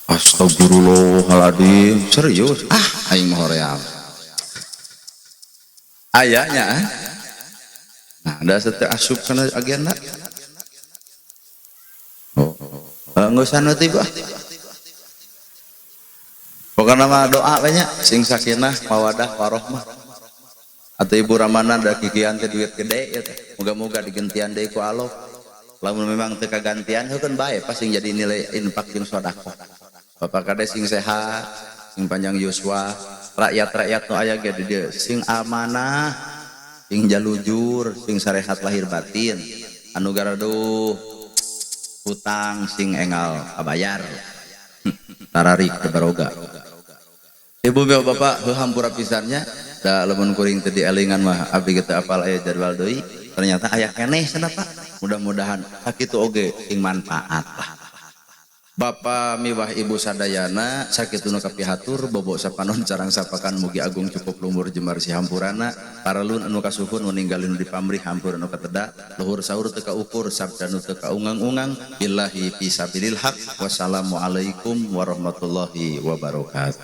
Astagfirullahaladzim, serius? Ah, aing mah hoream. Ayahnya, ah? Nah, ada sete asup kana agenda. Oh, nggak usah nanti bah. Pokoknya mah doa banyak, sing sakinah, mawadah, warohmah. Atau ibu Ramana da kikian teh duit gede ya teh. Moga-moga digentian deui ku Allah. Lamun memang teu kagantian heukeun bae pas sing jadi nilai infak jeung sedekah. Bapak kades sing sehat, sing panjang yuswa, rakyat-rakyat nu aya ge di dieu sing amanah, sing jalujur, sing sarehat lahir batin, anu garaduh hutang sing engal kabayar. Tararik teu baroga. Ibu bapak heuh hampura pisannya, da lamun kuring teu dielingan mah abdi ge teu apal aya jadwal deui, ternyata aya keneh cenah Pak. Mudah-mudahan sakitu oge sing manfaat lah. Bapa miwah ibu sadayana sakitu nu kapihatur bobo sapanon carang sapakan mugi agung cukup lumur jembar si hampurana paralun anu kasuhun nu ninggalin di pamrih hampur anu kateda luhur saur teu kaukur sabda nu teu kaungang-ungang billahi fisabilil haq wassalamualaikum warahmatullahi wabarakatuh.